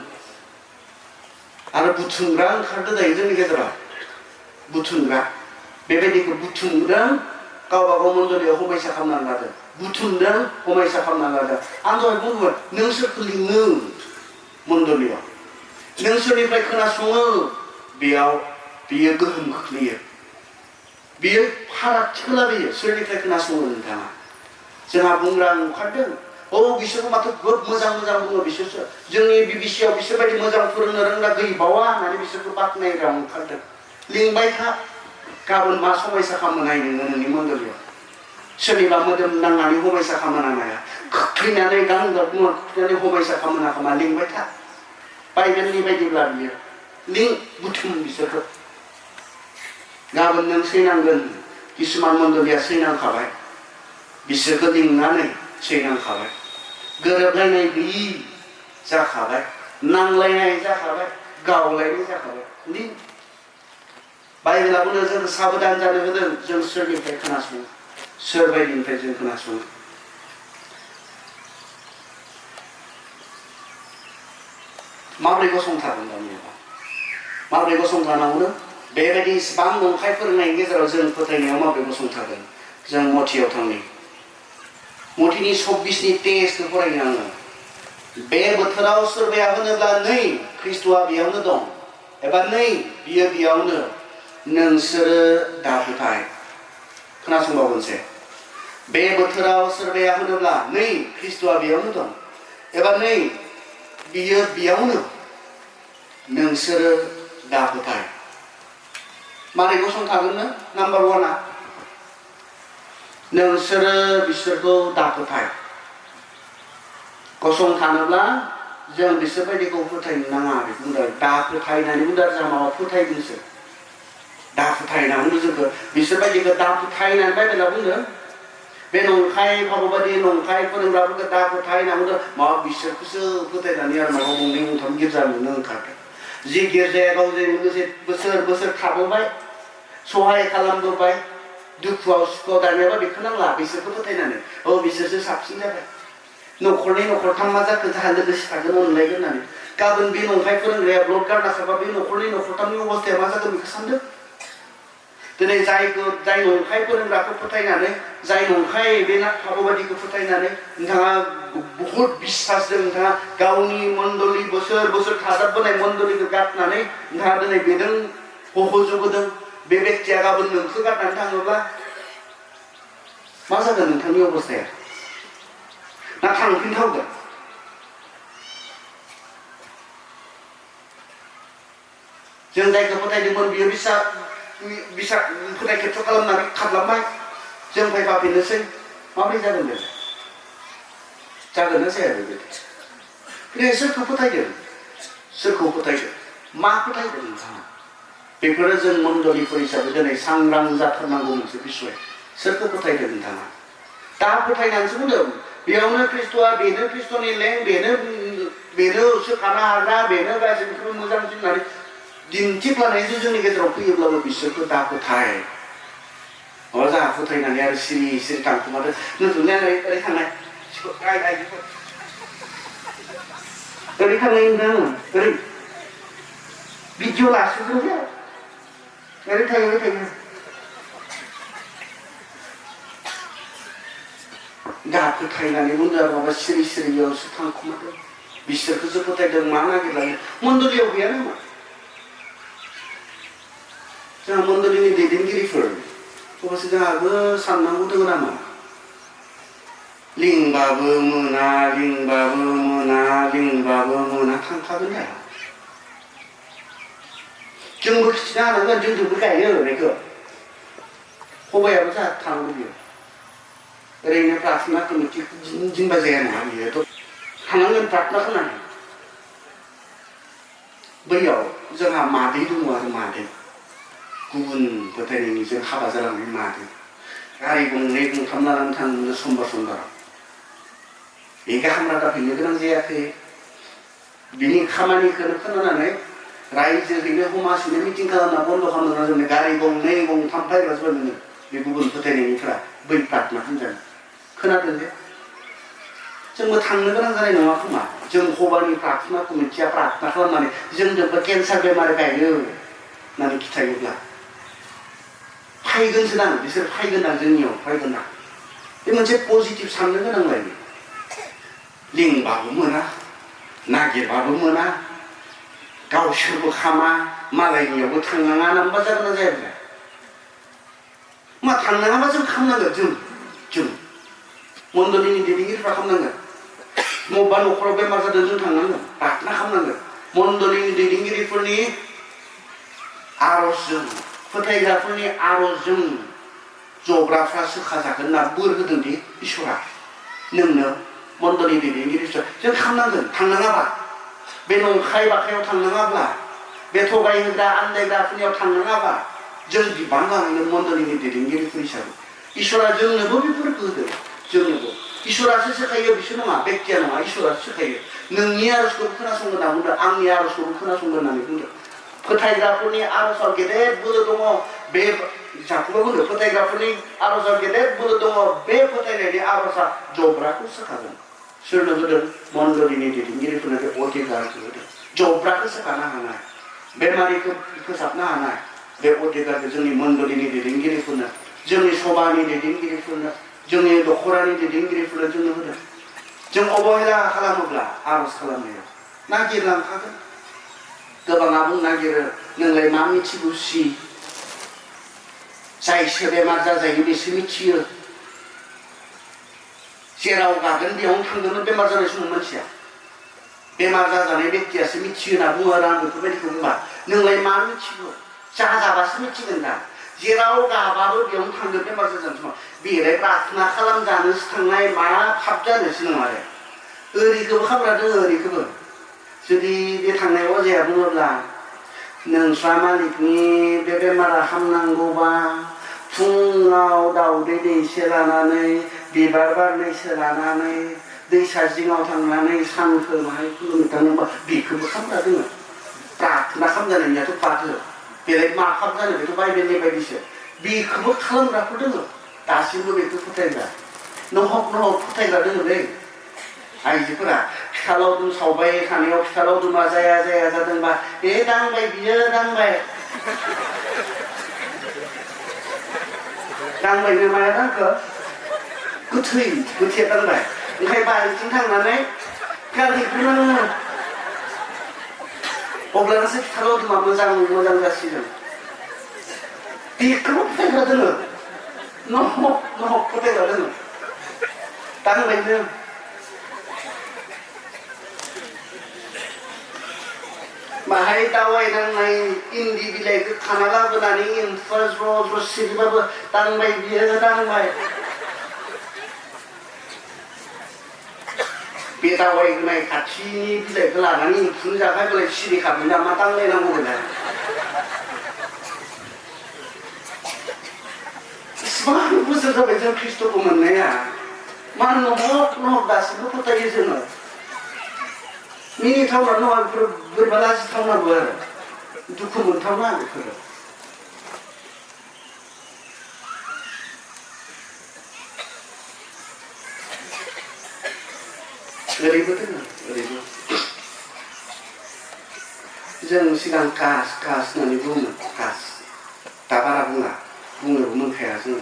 आरो बुथुमग्रा ओंखारदों दायो जोंनि गेजेराव बुथुमग्रा बेबायदिखौ बुथुमदों गावबा गाव मण्डलियाव हमायसा खालामनानै लादों बुथुमदों हमायसा खालामनानै लादों आं दहाय बुंदोंमोन नों सोरखौ लिङो मण्डलियाव नों सोरनिफ्राय खोनासङो बेयाव बियो गोहोम खोख्लैयो बियो फारागथिखौ लाबोयो सोरनिफ्राय खोनासङो नोंथाङा जोंहा बुंग्रा ओंखारदों बिसोरखौ माथो गोब मोजां मोजां बुङो बिसोरसो जोंनि बिबिसियाव बिसोरबायदि मोजां फोरोंनो रोंग्रा गैबावा होननानै बिसोरखौ बाख्नायग्रा ओंखारदों लिंबाय था गाबोन मा समायसा खालामनो नाय नोङो नोंनि मण्डलियाव सोरनिबा मोदोम नांनानै हमायसा खालामनो नाया खोख्लैनानै गांगाब बुङो खोख्लैनानै हमायसा खालामनो नामा लिंबाय था बाइबेलनि बायदिब्ला बियो लिं बुथुम बिसोरखौ गाबोन नों सैनांगोन किसुमान मण्डलिया सैनांखाबाय बिसोरखौ लिंनानै सैनांखाबाय गोरोबलायनाय गैयि जाखाबाय नांलायनाय जाखाबाय गावलायनाय जाखाबाय लिं बाइबेला बुंदों जों साबधान जानो होदों जों सोरनिफ्राय खोनासङो सोरबायदिनिफ्राय जों खोनासङो माबोरै गसंथागोन दानिया माबोरै गसंथानांगौनो बेबायदि इसिबां नंखाय फोरोंनायनि गेजेराव जों फोथायनायाव माबोरै गसंथागोन जों मथियाव थांनि मथिनि 26नि टेक्सखौ फरायनो आङो बे बोथोराव सोरबाया होनोब्ला नै ख्रिस्ट'आ बेयावनो दं एबा नै बियो बेयावनो नोंसोरो दा फोथाय खोनासंबावगोनसै बे बोथोराव सोरबाया होनोब्ला नै ख्रिस्ट'आ बेयावनो दं एबा नै बियो बेयावनो नोंसोरो दा फोथाय मारै गसंथागोननो नाम्बार 1आ नोंसोरो बिसोरखौ दा फोथाय गसंथानोब्ला जों बिसोरबायदिखौ फोथायनो नाङा बेखौ बुंदों दा फोथायनानै बुंदों जोंहा माबा फोथायदोंसो दा फोथायना बुंदों जोंखौ बिसोरबायदिखौ दा फोथायनानै बाइबेला बुंदों बे नंखाय नंखाय भागबादि नंखाय फोरोंग्राफोरखौ दा फोथायनांगौ माबा बिसोरखौसो फोथायनानै आरो माबा गंनै गंथाम गिर्जा नुनो ओंखारदों जि गिर्जाया गावजों लोगोसे बोसोर बोसोर थाबोबाय सहाय खालामबोबाय दुखुआव सुखुआव दानियाबा बेखौ नांला बिसोरखौ फोथायनानै बिसोरसो साबसिन जाबाय न'खरनै न'खरथाम मा जाखो जाहा लोगोसे थागोन अनलायगोन होननानै गाबोन बे नंखाय फोरोंग्राया ब्लड गारना खाबा बे न'खरनै न'खरथामनि अबस्थाया मा जागोन बेखौ सानदों दिनै जाय नंखाय फोरोंग्राखौ फोथायनानै जाय नंखाय बे भागबादिखौ फोथायनानै नोंथाङा बहुत बिश्वासजों नोंथाङा गावनि मण्डली बोसोर बोसोर थाजाबबोनाय मण्डलीखौ गारनानै नोंथाङा दिनै बेजों हह'जोबोदों बे बेक्तिया गाबोन नोंखौ गारनानै थाङोब्ला मा जागोन नोंथांनि अबस्थाया ना थांफिनथावगोन जों जायखौ फोथायदोंमोन बियो बिसा फोथाय खेबस' खालामनानै खारलांबाय जों फैफाफिननोसै माबोरै जागोन बे जागोन ना जाया बेबायदि सोरखौ फोथायदों मा फोथायदों नोंथाङा बेफोरो जों मण्डलीफोर हिसाबै दिनै सांग्रां जाथारनांगौ मोनसे बिसय सोरखौ फोथायदों नोंथाङा दा फोथायनानैसो बुंदों बेयावनो ख्रिस्ट'आ बेनो ख्रिस्ट'नि लें बेनो सोखानो हाग्रा बेनो गासैनिख्रुइ मोजांसिन होननानै दिन्थिफ्लानायजों जोंनि गेजेराव फैयोब्लाबो बिसोरखौ दा फोथाय जोंहा फोथायनानै आरो सिरि सिरि थांखुमादों नुथुनानै ओरै थांनाय ओरै थांनाय नोंथां ओरै भिडिअ लासिगोन जे ओरै थायो गाहा फोथायनानै बुंदों आरो माबा सिरि सिरियावसो थांखुमादों बिसोरखौसो फोथायदों मा नागिरलायो मण्डलीयाव गैया नामा जोंहा मण्डलीनि दैदेनगिरिफोर अबसे जोंहाबो साननांगौ दङ नामा लिंबाबो मोना थांखागोन दा जोंबो खिथिनो हानांगोन जोंजोंबो गायो बेखौ खबायाबो जोंहा थानांगौ बियो ओरैनो प्रार्थना कमिटि जिंबा जाया नङा बियोथ' थानांगोन प्रार्थना खालामनानै बैयाव जोंहा मादै दङ आरो मादै गुबुन फोथायनायनिजों हाबा जालांनाय मादै गारि गंनै गंथाम लानानै थाङो समबाराव बे गाहाम रादाब हैनो गोनां जायाखै बिनि खामानिखौनो खोनानानै रायजोहैनो हमासैनो मिटिं खालामना बन्द खालामना जोंनो गारि गंनै गंथाम फायग्रा जाबाय बे गुबुन फोथायनायनिफ्रा बै प्रार्थना खालामजानो खोनादों जे जोंबो थांनो गोनां जानाय नङा खोमा जों हबानि प्रार्थना कमिटिया प्रार्थना खालामनानै जोंजोंबो केन्सार बेमार गायो होननानै खिथायोब्ला फायगोनसो दां बिसोर फायगोन दां जोंनियाव फायगोन दां बे मोनसे पजिटिभ साननो गोनां लायो लिंबाबो मोना नागिरबाबो मोना गावसोरबो खामा मालायनियावबो थांनाङा होनबा जागोन ना जाया मा थांनाङाबा जों खालामनांगोन जों मण्डलीनि दैदेनगिरिफ्रा खालामनांगोन बबेबा न'खराव बेमार जादों जों थांनांगोन प्रार्थना खालामनांगोन मण्डलीनि दैदेनगिरिफोरनि आर'जजों फोथायग्राफोरनि आर'जजों जग्राफ्रा सोखाजागोन होनना बोर होदों दि इसोरा नोंनो मण्डली दैदेनगिरिफोर जों खालामनांगोन थांनाङाबा बे नंखाय बाखायाव थांनाङाब्ला बे थगाय होग्रा आन्दायग्राफोरनियाव थांनाङाबा जों बिबान लानांगोन मण्डलीनि दैदेनगिरिफोर हिसाबै इसोरा जोंनोबो बेफोरखौ होदों जोंनोबो इसोरासो सोखायो बिसोर नङा बेक्तिया नङा इसोरासो सोखायो नोंनि आर'जखौबो खोनासंगोन होनना बुंदों आंनि आर'जखौबो खोनासंगोन होननानै बुंदों फोथायग्राफोरनि आर'जआव गेदेर बोलो दङ बे जाखौबो बुंदों फोथायग्राफोरनि आर'जआव गेदेर बोलो दङ बे फोथायनायनि आर'जआ जब्राखौ सोखागोन सोरनो होदों मण्डलीनि दैदेनगिरिफोरनो बे अधिकारखौ होदों जब्राखौ सोखानो हानाय बेमारिखौ फोसाबनो हानाय बे अधिकारखौ जोंनि मण्डलीनि दैदेनगिरिफोरनो जोंनि सभानि दैदेनगिरिफोरनो जोंनि दखरानि दैदेनगिरिफोरनो जोंनो होदों जों अबहेला खालामोब्ला आर'ज खालामनायाव नागिरलांखागोन गोबाङा बुंनो नागिरो नोंलाय मा मिथिगौ सि जायसो बेमार जाजायो बेसो मिथियो जेराव गागोन बेयावनो थांगोन बेमार जानाय समाव मानसिया बेमार जाजानाय बेक्तियासो मिथियो होनना बुङो आरो आं बेफोरबायदिखौ बुंबा नोंलाय मा मिथिगौ जाजाबासो मिथिगोन दा जेराव गाबाबो बेयावनो थांगोन बेमार जाजानाय समाव बेलाय प्रार्थना खालामजानोसो थांनाय मा फाब जानोसो नङा आरो ओरैखौबो खालामना दोङो ओरैखौबो जुदि बे थांनायाव अजाया बुङोब्ला नोंस्रा मालिकनि बे बेमारा हामनांगौबा फुङाव दाउदै दैसे लानानै बिबार बारनैसो लानानै दैसा जिङाव थांनानै सानखो माहाय खुलुमनो थाङोबा बेखौबो खालामग्रा दोङो प्रार्थना खालामजानायनियाथ' बाथो बेलाय मा खालामजानो बेथ' बाइबेलनि बायदिसो बेखौबो खालामग्राफोर दोङो दासिमबो बेखौ फोथायग्रा नहक फोथायग्रा दोङोलै आइजोफोरा फिथा लावदुम सावबाय थानायाव फिथा लावदुमा जाया जादोंबा दांबाय बियो दांबायनो माया दांखो गोथैया दांबाय ओंखाय बारिथिं थांनानै गारहैग्रोनो नोङो अब्लानासो फिथा लावदुमा मोजां जासिगोन बेखौबो फोथायग्रा दोङो नहक फोथायग्रा दोङो दांबायनो माहाय दावाय नांनाय इन्दि बिलाइखौ खाना लाबोनानै एम्फौआ ज्र' सिरिबाबो दांबाय बियो दांबाय बे दावाय होनाय खाथिनि बिलाइखौ लानानै एम्फौनो जाखाय बोलाय सिरिखाबाय नामा दांलायनांगौ बेलाय इसिबां बोसोर जाबाय जों ख्रिस्ट'खौ मोननाया मा नहक दासिमबो फोथायो जोङो मिनिथावना नङा बेफोर बोरैबा लाजिथावनाबो आरो दुखु मोनथावना बेफोरो ओरैबो दोङो जों सिगां कास होननानै बुङो कास दा बारा बुंनोबो मोनखाया जोङो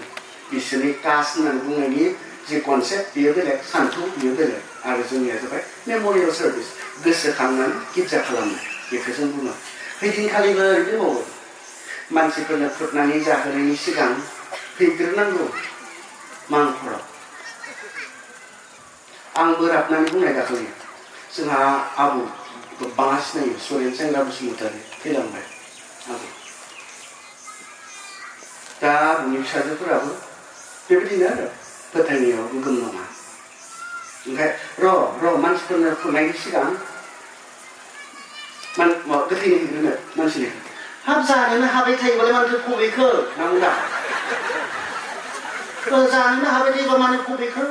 बिसोरनि कास होननानै बुंनायनि जे कनसेप्ट बेयो बेलेग सान्थौ बेयो बेलेग आरो जोंनिया जाबाय मेम'रियेल सार्भिस गोसोखांनानै गिर्जा खालामनाय बेखौ जों बुङो हैदिनखालिबो ओरैनो मावो मानसिफोरनो खुरनानै जाहोनायनि सिगां फैग्रोनांगौ मांखराव आं बोराबनानै बुंनाय दाखालि जोंहा आबौ गोबाङा सिनायो सुरेन सेंग्रा बसुमतारी थैलांबाय आबौ दा आबौनि फिसाजोफोराबो बेबायदिनो आरो फोथायनायाव गोगोम नङा ओमफ्राय र' मानसिफोरनो खुरनायनि सिगां गोथैनि हैग्रोनो मानसिनि हाब जानोनो हाबाय थायोबालाय मानोथो फबेखो नांगौदा जानोनो हाबाय थायोबा मानो फबेखो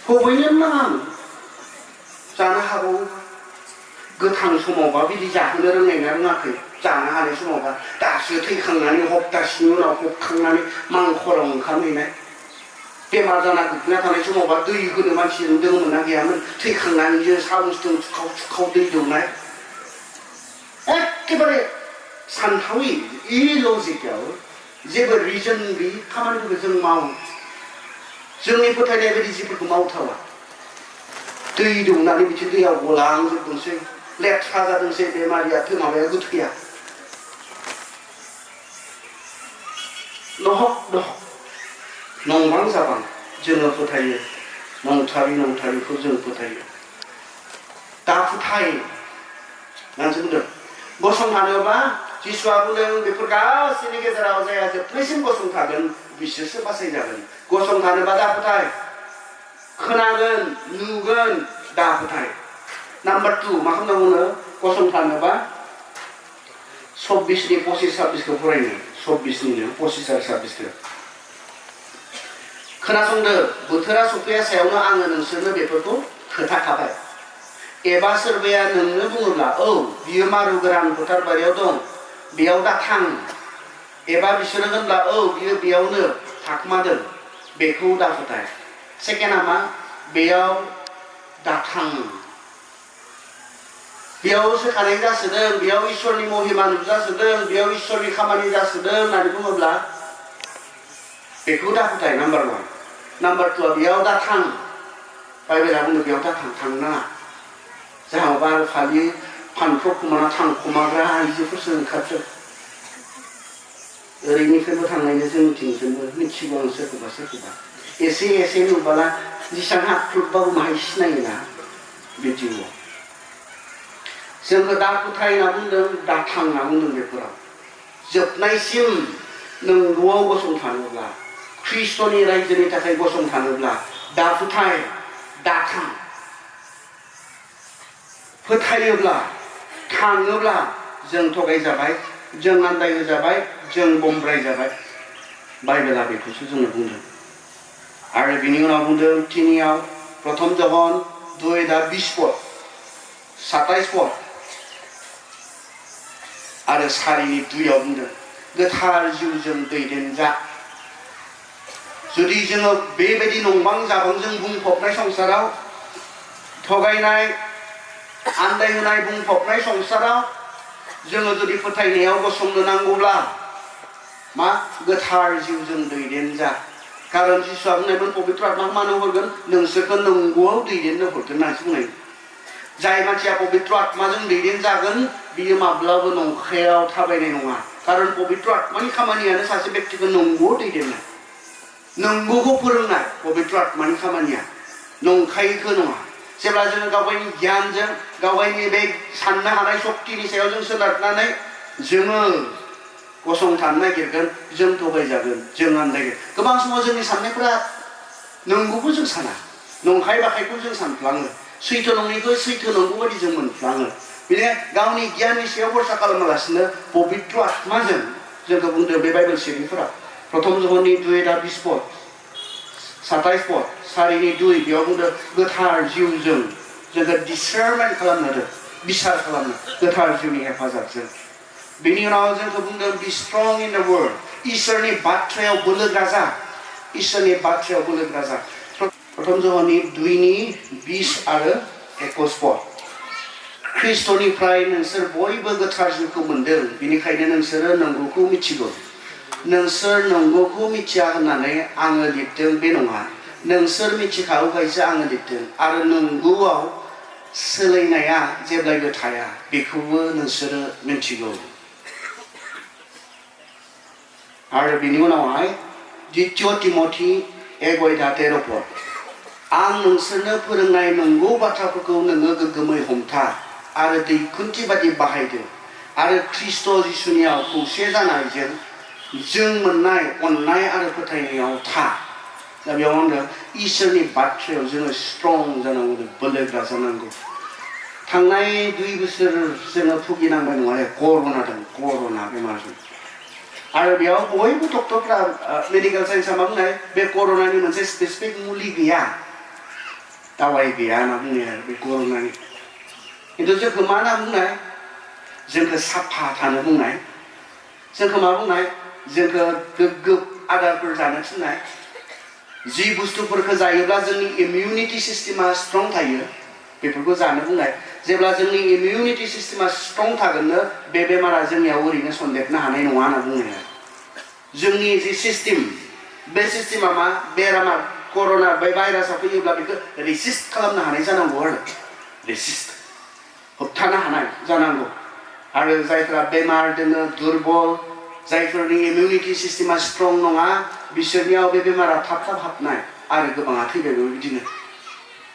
फबैनो नाङा जानो हागौ गोथां समावबा बिदि जाहोनो रोंनायना रोङाखै जानो हानाय समावबा दासो थैखांनानै हप्तासेनि उनाव फबखांनानै मांखराव ओंखाम हैनाय बेमार जाना गोग्लैना थानाय समावबा दै होनो मानसि दङमोन ना गैयामोन थैखांनानै सामुसजों थुखाव दै दौनाय एखेबारे सानथावै इलजिकेल जेबो रिजन गैयि खामानिफोरखौ जों मावो जोंनि फोथायनाय बायदि जिफोरखौ मावथावा दै दौनानै बिथिं दैयाव गलांजोबदोंसै लेथ्रा जादोंसै बेमारिया माबाया गोथैया नहक नंबां जाबां जोङो फोथायो नंथारिखौ जों फोथायो दा फोथाय मानसि बुंदों गसंथानोबा जिसुआ बुंदों बेफोर गासैनि गेजेराव जाया जोबनायसिम गसंथागोन बिसोरसो बासायजागोन गसंथानोबा दा फोथाय खोनागोन नुगोन दा फोथाय नाम्बार 2 मा खालामनांगौनो गसंथानोबा 26नि 25-26खौ फरायनो 26निनो 25-26खौ खोनासंदो बोथोरा सफैया सायावनो आङो नोंसोरनो बेफोरखौ खोथाखाबाय एबा सोरबाया नोंनो बुङोब्ला औ बियो मारु गोरान फोथार बारियाव दं बेयाव दा थां एबा बिसोरो होनब्ला औ बियो बेयावनो थाखुमादों बेखौ दा फोथाय सेकेन्डआ मा बेयाव दा थां बेयाव सोखानाय जासोदों बेयाव इसोरनि महिमा नुजासोदों बेयाव इसोरनि खामानि जासोदों होननानै बुङोब्ला बेखौ दा फोथाय नाम्बार 1 नाम्बार 2 बेयाव दा थां बाइबेला बुङो बेयाव दा थांनो नाङा जाहाबा खालि फानफ्राव खुमाना थांखुमाग्रा आइजोफोरसो ओंखारदों ओरैनिफ्रायबो थांनायनो जोंनिथिंजोंबो मिथिगौ आं सोरखौबा एसे नुबाला जेसेबां हाख्रुबबाबो माहाय सिनायोना बिदिनो जोंखौ दा फोथाय होनना बुंदों दा थां होनना बुंदों बेफोराव जोबनायसिम नंगौआव गसंथानोब्ला ख्रिस्ट'नि रायजोनि थाखाय गसंथानोब्ला दा फोथाय दा थां फोथायोब्ला थाङोब्ला जों थगायजाबाय जों आन्दायहोजाबाय जों बम्ब्राय जाबाय बाइबेला बेखौसो जोंनो बुंदों आरो बिनि उनाव बुंदों थिनियाव प्रथम जहन 2:20 पद 27 पद आरो 4:2 बुंदों गोथार जिउजों दैदेनजा जुदि जोङो बेबायदि नंबां जाबांजों बुंफबनाय संसाराव थगायनाय आन्दायहोनाय बुंफबनाय संसाराव जोङो जुदि फोथायनायाव गसंनो नांगौब्ला मा गोथार जिउजों दैदेनजा कारण जिसुआ बुंनायमोन पबित्र आत्माखौ मानो हरगोन नोंसोरखौ नंगौआव दैदेननो हरगोन होननासो बुंनाय जाय मानसिया पबित्र आत्माजों दैदेनजागोन बियो माब्लाबो नंखायाव थाबायनाय नङा कारण पबित्र आत्मानि खामानियानो सासे व्यक्तिखौ नंगौआव दैदेननाय नंगौखौ फोरोंनाय पबित्र आत्मानि खामानिया नंखायखौ नङा जेब्ला जोङो गावगायनि गियानजों गावगायनि बे साननो हानाय शक्तिनि सायाव जों सोनारनानै जोङो गसंथानो नागिरगोन जों थगायजागोन जों आन्दायगोन गोबां समाव जोंनि साननायफोरा नंगौखौ जों साना नंखाय बाखायखौ जों सानफ्लाङो सैथो नङैखौ सैथो नंगौ बायदि जों मोनफ्लाङो बेनिखायनो गावनि गियाननि सायाव भरसा खालामालासिनो पबित्र आत्माजों जोंखौ बुंदों बे बाइबेल सिरिफोराव प्रथम जहननि 2:20 पद 27 पद 4:2 बेयाव बुंदों गोथार जिउजों जोंखौ डिसारमेन्ट खालामनो होदों बिसार खालामनो गोथार जिउनि हेफाजाबजों बेनि उनाव जोंखौ बुंदों बि स्ट्रं इन द वर्ड इसोरनि बाथ्रायाव बोलोग्रा जा इसोरनि बाथ्रायाव बोलोग्रा जा प्रथम जहननि 2:20 आरो 21 पद ख्रिस्टनिफ्राय नोंसोर बयबो गोथार जिउखौ मोनदों बेनिखायनो नोंसोरो नंगौखौ मिथिगौ नोंसोर नंगौखौ मिथिया होननानै आङो लिरदों बे नङा नोंसोर मिथिखागौखायसो आङो लिरदों आरो नंगौआव सोलायनाया जेब्लायबो थाया बेखौबो नोंसोरो मिथिगौ आरो बिनि उनावहाय 2 तिमथि 1:13 पद आं नोंसोरनो फोरोंनाय नंगौ बाथ्राफोरखौ नोङो गोग्गोमै हमथा आरो दैखुन्थि बादि बाहायदो आरो ख्रिस्ट जिसुनियाव खौसे जानायजों जों मोननाय अननाय आरो फोथायनायाव था दा बेयाव होनदों इसोरनि बाथ्रायाव जोङो स्ट्रं जानांगौ बोलोग्रा जानांगौ थांनाय 2 बोसोर जोङो भुगिनांबाय नङा कर'ना बेमारजों आरो बेयाव बयबो डक्टरफ्रा मेडिकेल साइन्सआ मा बुंनाय बे कर'नानि मोनसे स्पेसिफिक मुलि गैया दावाइ गैया होनना बुङो आरो बे कर'नानि खिन्थु जोंखौ मा होनना बुंनाय जोंखौ साफा थानो बुंनाय जोंखौ मा बुंनाय जोंखौ गोग्गो आदारफोर जानो थिननाय जि बुस्थुफोरखौ जायोब्ला जोंनि इमिउनिटि सिस्टेमा स्ट्रं थायो बेफोरखौ जानो बुंनाय जेब्ला जोंनि इमिउनिटि सिस्टेमा स्ट्रं थागोननो बे बेमारा जोंनियाव ओरैनो सन्देरनो हानाय नङा होनना बुङो जोंनि जि सिस्टेम बे सिस्टेमा मा बेरामा कर'ना बे भाइरासआ फैयोब्ला बेखौ रेसिस्ट खालामनो हानाय जानांगौ आरो रेसिस्ट होबथानो हानाय जानांगौ आरो जायफोरा बेमार दोङो दुर्बल जायफोरनि इमिउनिटि सिस्टेमा स्ट्रं नङा बिसोरनियाव बे बेमारा थाब हाबनाय आरो गोबाङा थैबायबो बिदिनो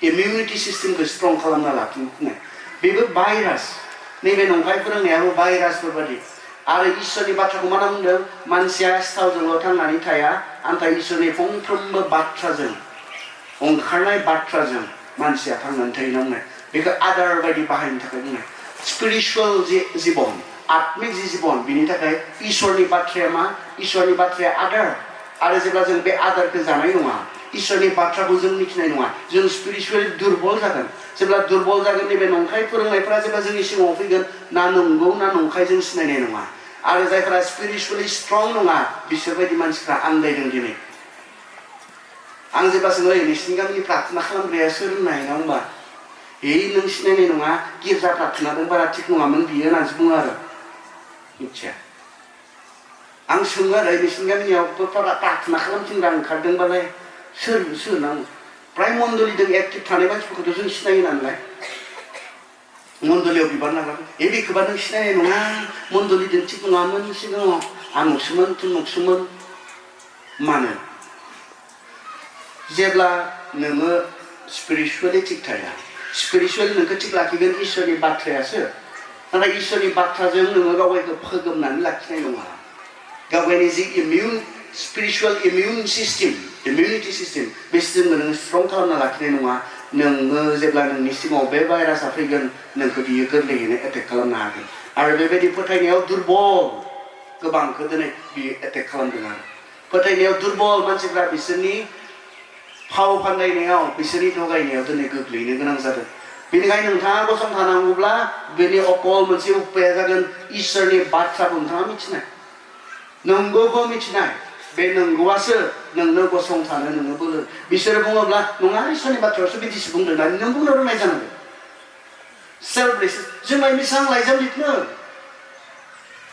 इमिउनिटि सिस्टेमखौ स्ट्रं खालामना लाखिनाय बेबो भाइरास नैबे नंखाय फोरोंनायाबो भाइरासफोर बादि आरो इसोरनि बाथ्राखौ मा बुंदों मानसिया सिथावजोंल' थांनानै थाया नाथाय इसोरनि फंफ्रोमबो बाथ्राजों ओंखारनाय बाथ्राजों मानसिया थांनानै थायो बुंनाय बेखौ आदार बायदि बाहायनो थाखाय बुंनाय स्पिरिचुवेल जीवन आत्मिक जीवन बिनि थाखाय इसोरनि बाथ्राया मा इसोरनि बाथ्राया आदार आरो जेब्ला जों बे आदारखौ जानाय नङा इसोरनि बाथ्राखौ जों मिथिनाय नङा जों स्पिरिचुवेलि दुर्बल जागोन जेब्ला दुर्बल जागोन नैबे नंखाय फोरोंनायफोरा जेब्ला जोंनि सिगाङाव फैगोन ना नंगौ ना नंखाय जों सिनायनाय नङा आरो जायफोरा स्पिरिचुवेलि स्ट्रं नङा बिसोरबायदि मानसिफ्रा आन्दायदों दिनै आं जेब्ला सोङो नोंसिनि गामिनि प्रार्थना खालामग्राया सोर होननाय ना होमबा नों सिनायनाय नङा गिर्जा प्रार्थनाजों बारा थिग नङामोन बियो होननानैसो बुङो आरो मिथिया आं सोङो आरो नोंसिनि गामियाव प्रार्थना खालामथिंग्रा ओंखारदोंबालाय सोर नां प्राय मण्डलिजों एक्टिभ थानाय मानसिफोरखौथ' जों सिनायो नालाय मण्डलियाव बिबार लाग्रा बेखौबा नों सिनायनाय नङा मण्डलिजों थिग नङामोन सिगाङाव आमुकसोमोन तुमुकसोमोन मानो जेब्ला नोङो स्पिरिचुवेलि थिग थाया स्पिरिचुवेलि नोंखौ थिग लाखिगोन इसोरनि बाथ्रायासो नाथाय इसोरनि बाथ्राजों नोङो गावगायखौ फोगोमनानै लाखिनाय नङा गावगायनि जि स्पिरिचुवेल इमिउनिटि सिस्टेम बे सिस्टेमखौ नोङो स्ट्रं खालामना लाखिनाय नङा नोङो जेब्ला नोंनि सिगाङाव बे भाइरासआ फैगोन नोंखौ बियो गोरलैयैनो एटेक खालामनो हागोन आरो बेबायदि फोथायनायाव दुर्बल गोबांखौ दिनै बियो एटेक खालामदों आरो फोथायनायाव दुरबल मानसिफ्रा बिसोरनि फाव फान्दायनायाव बिसोरनि थगायनायाव दिनै गोग्लैनो गोनां जादों बेनिखायनो नोंथाङा गसंथानांगौब्ला बेनि अकल मोनसे उपाया जागोन इसोरनि बाथ्राखौ नोंथाङा मिथिनाय नंगौखौ मिथिनाय बे नंगौआसो नोंनो गसंथानो नोङो बोलो बिसोरो बुङोब्ला नङा इसोरनि बाथ्रायावसो बिदिसो बुंदों होननानै नों बुंनो रोंनाय जानांगोन सेल्फलेस जोंलाय बेसेबां लाइजाम लिरनो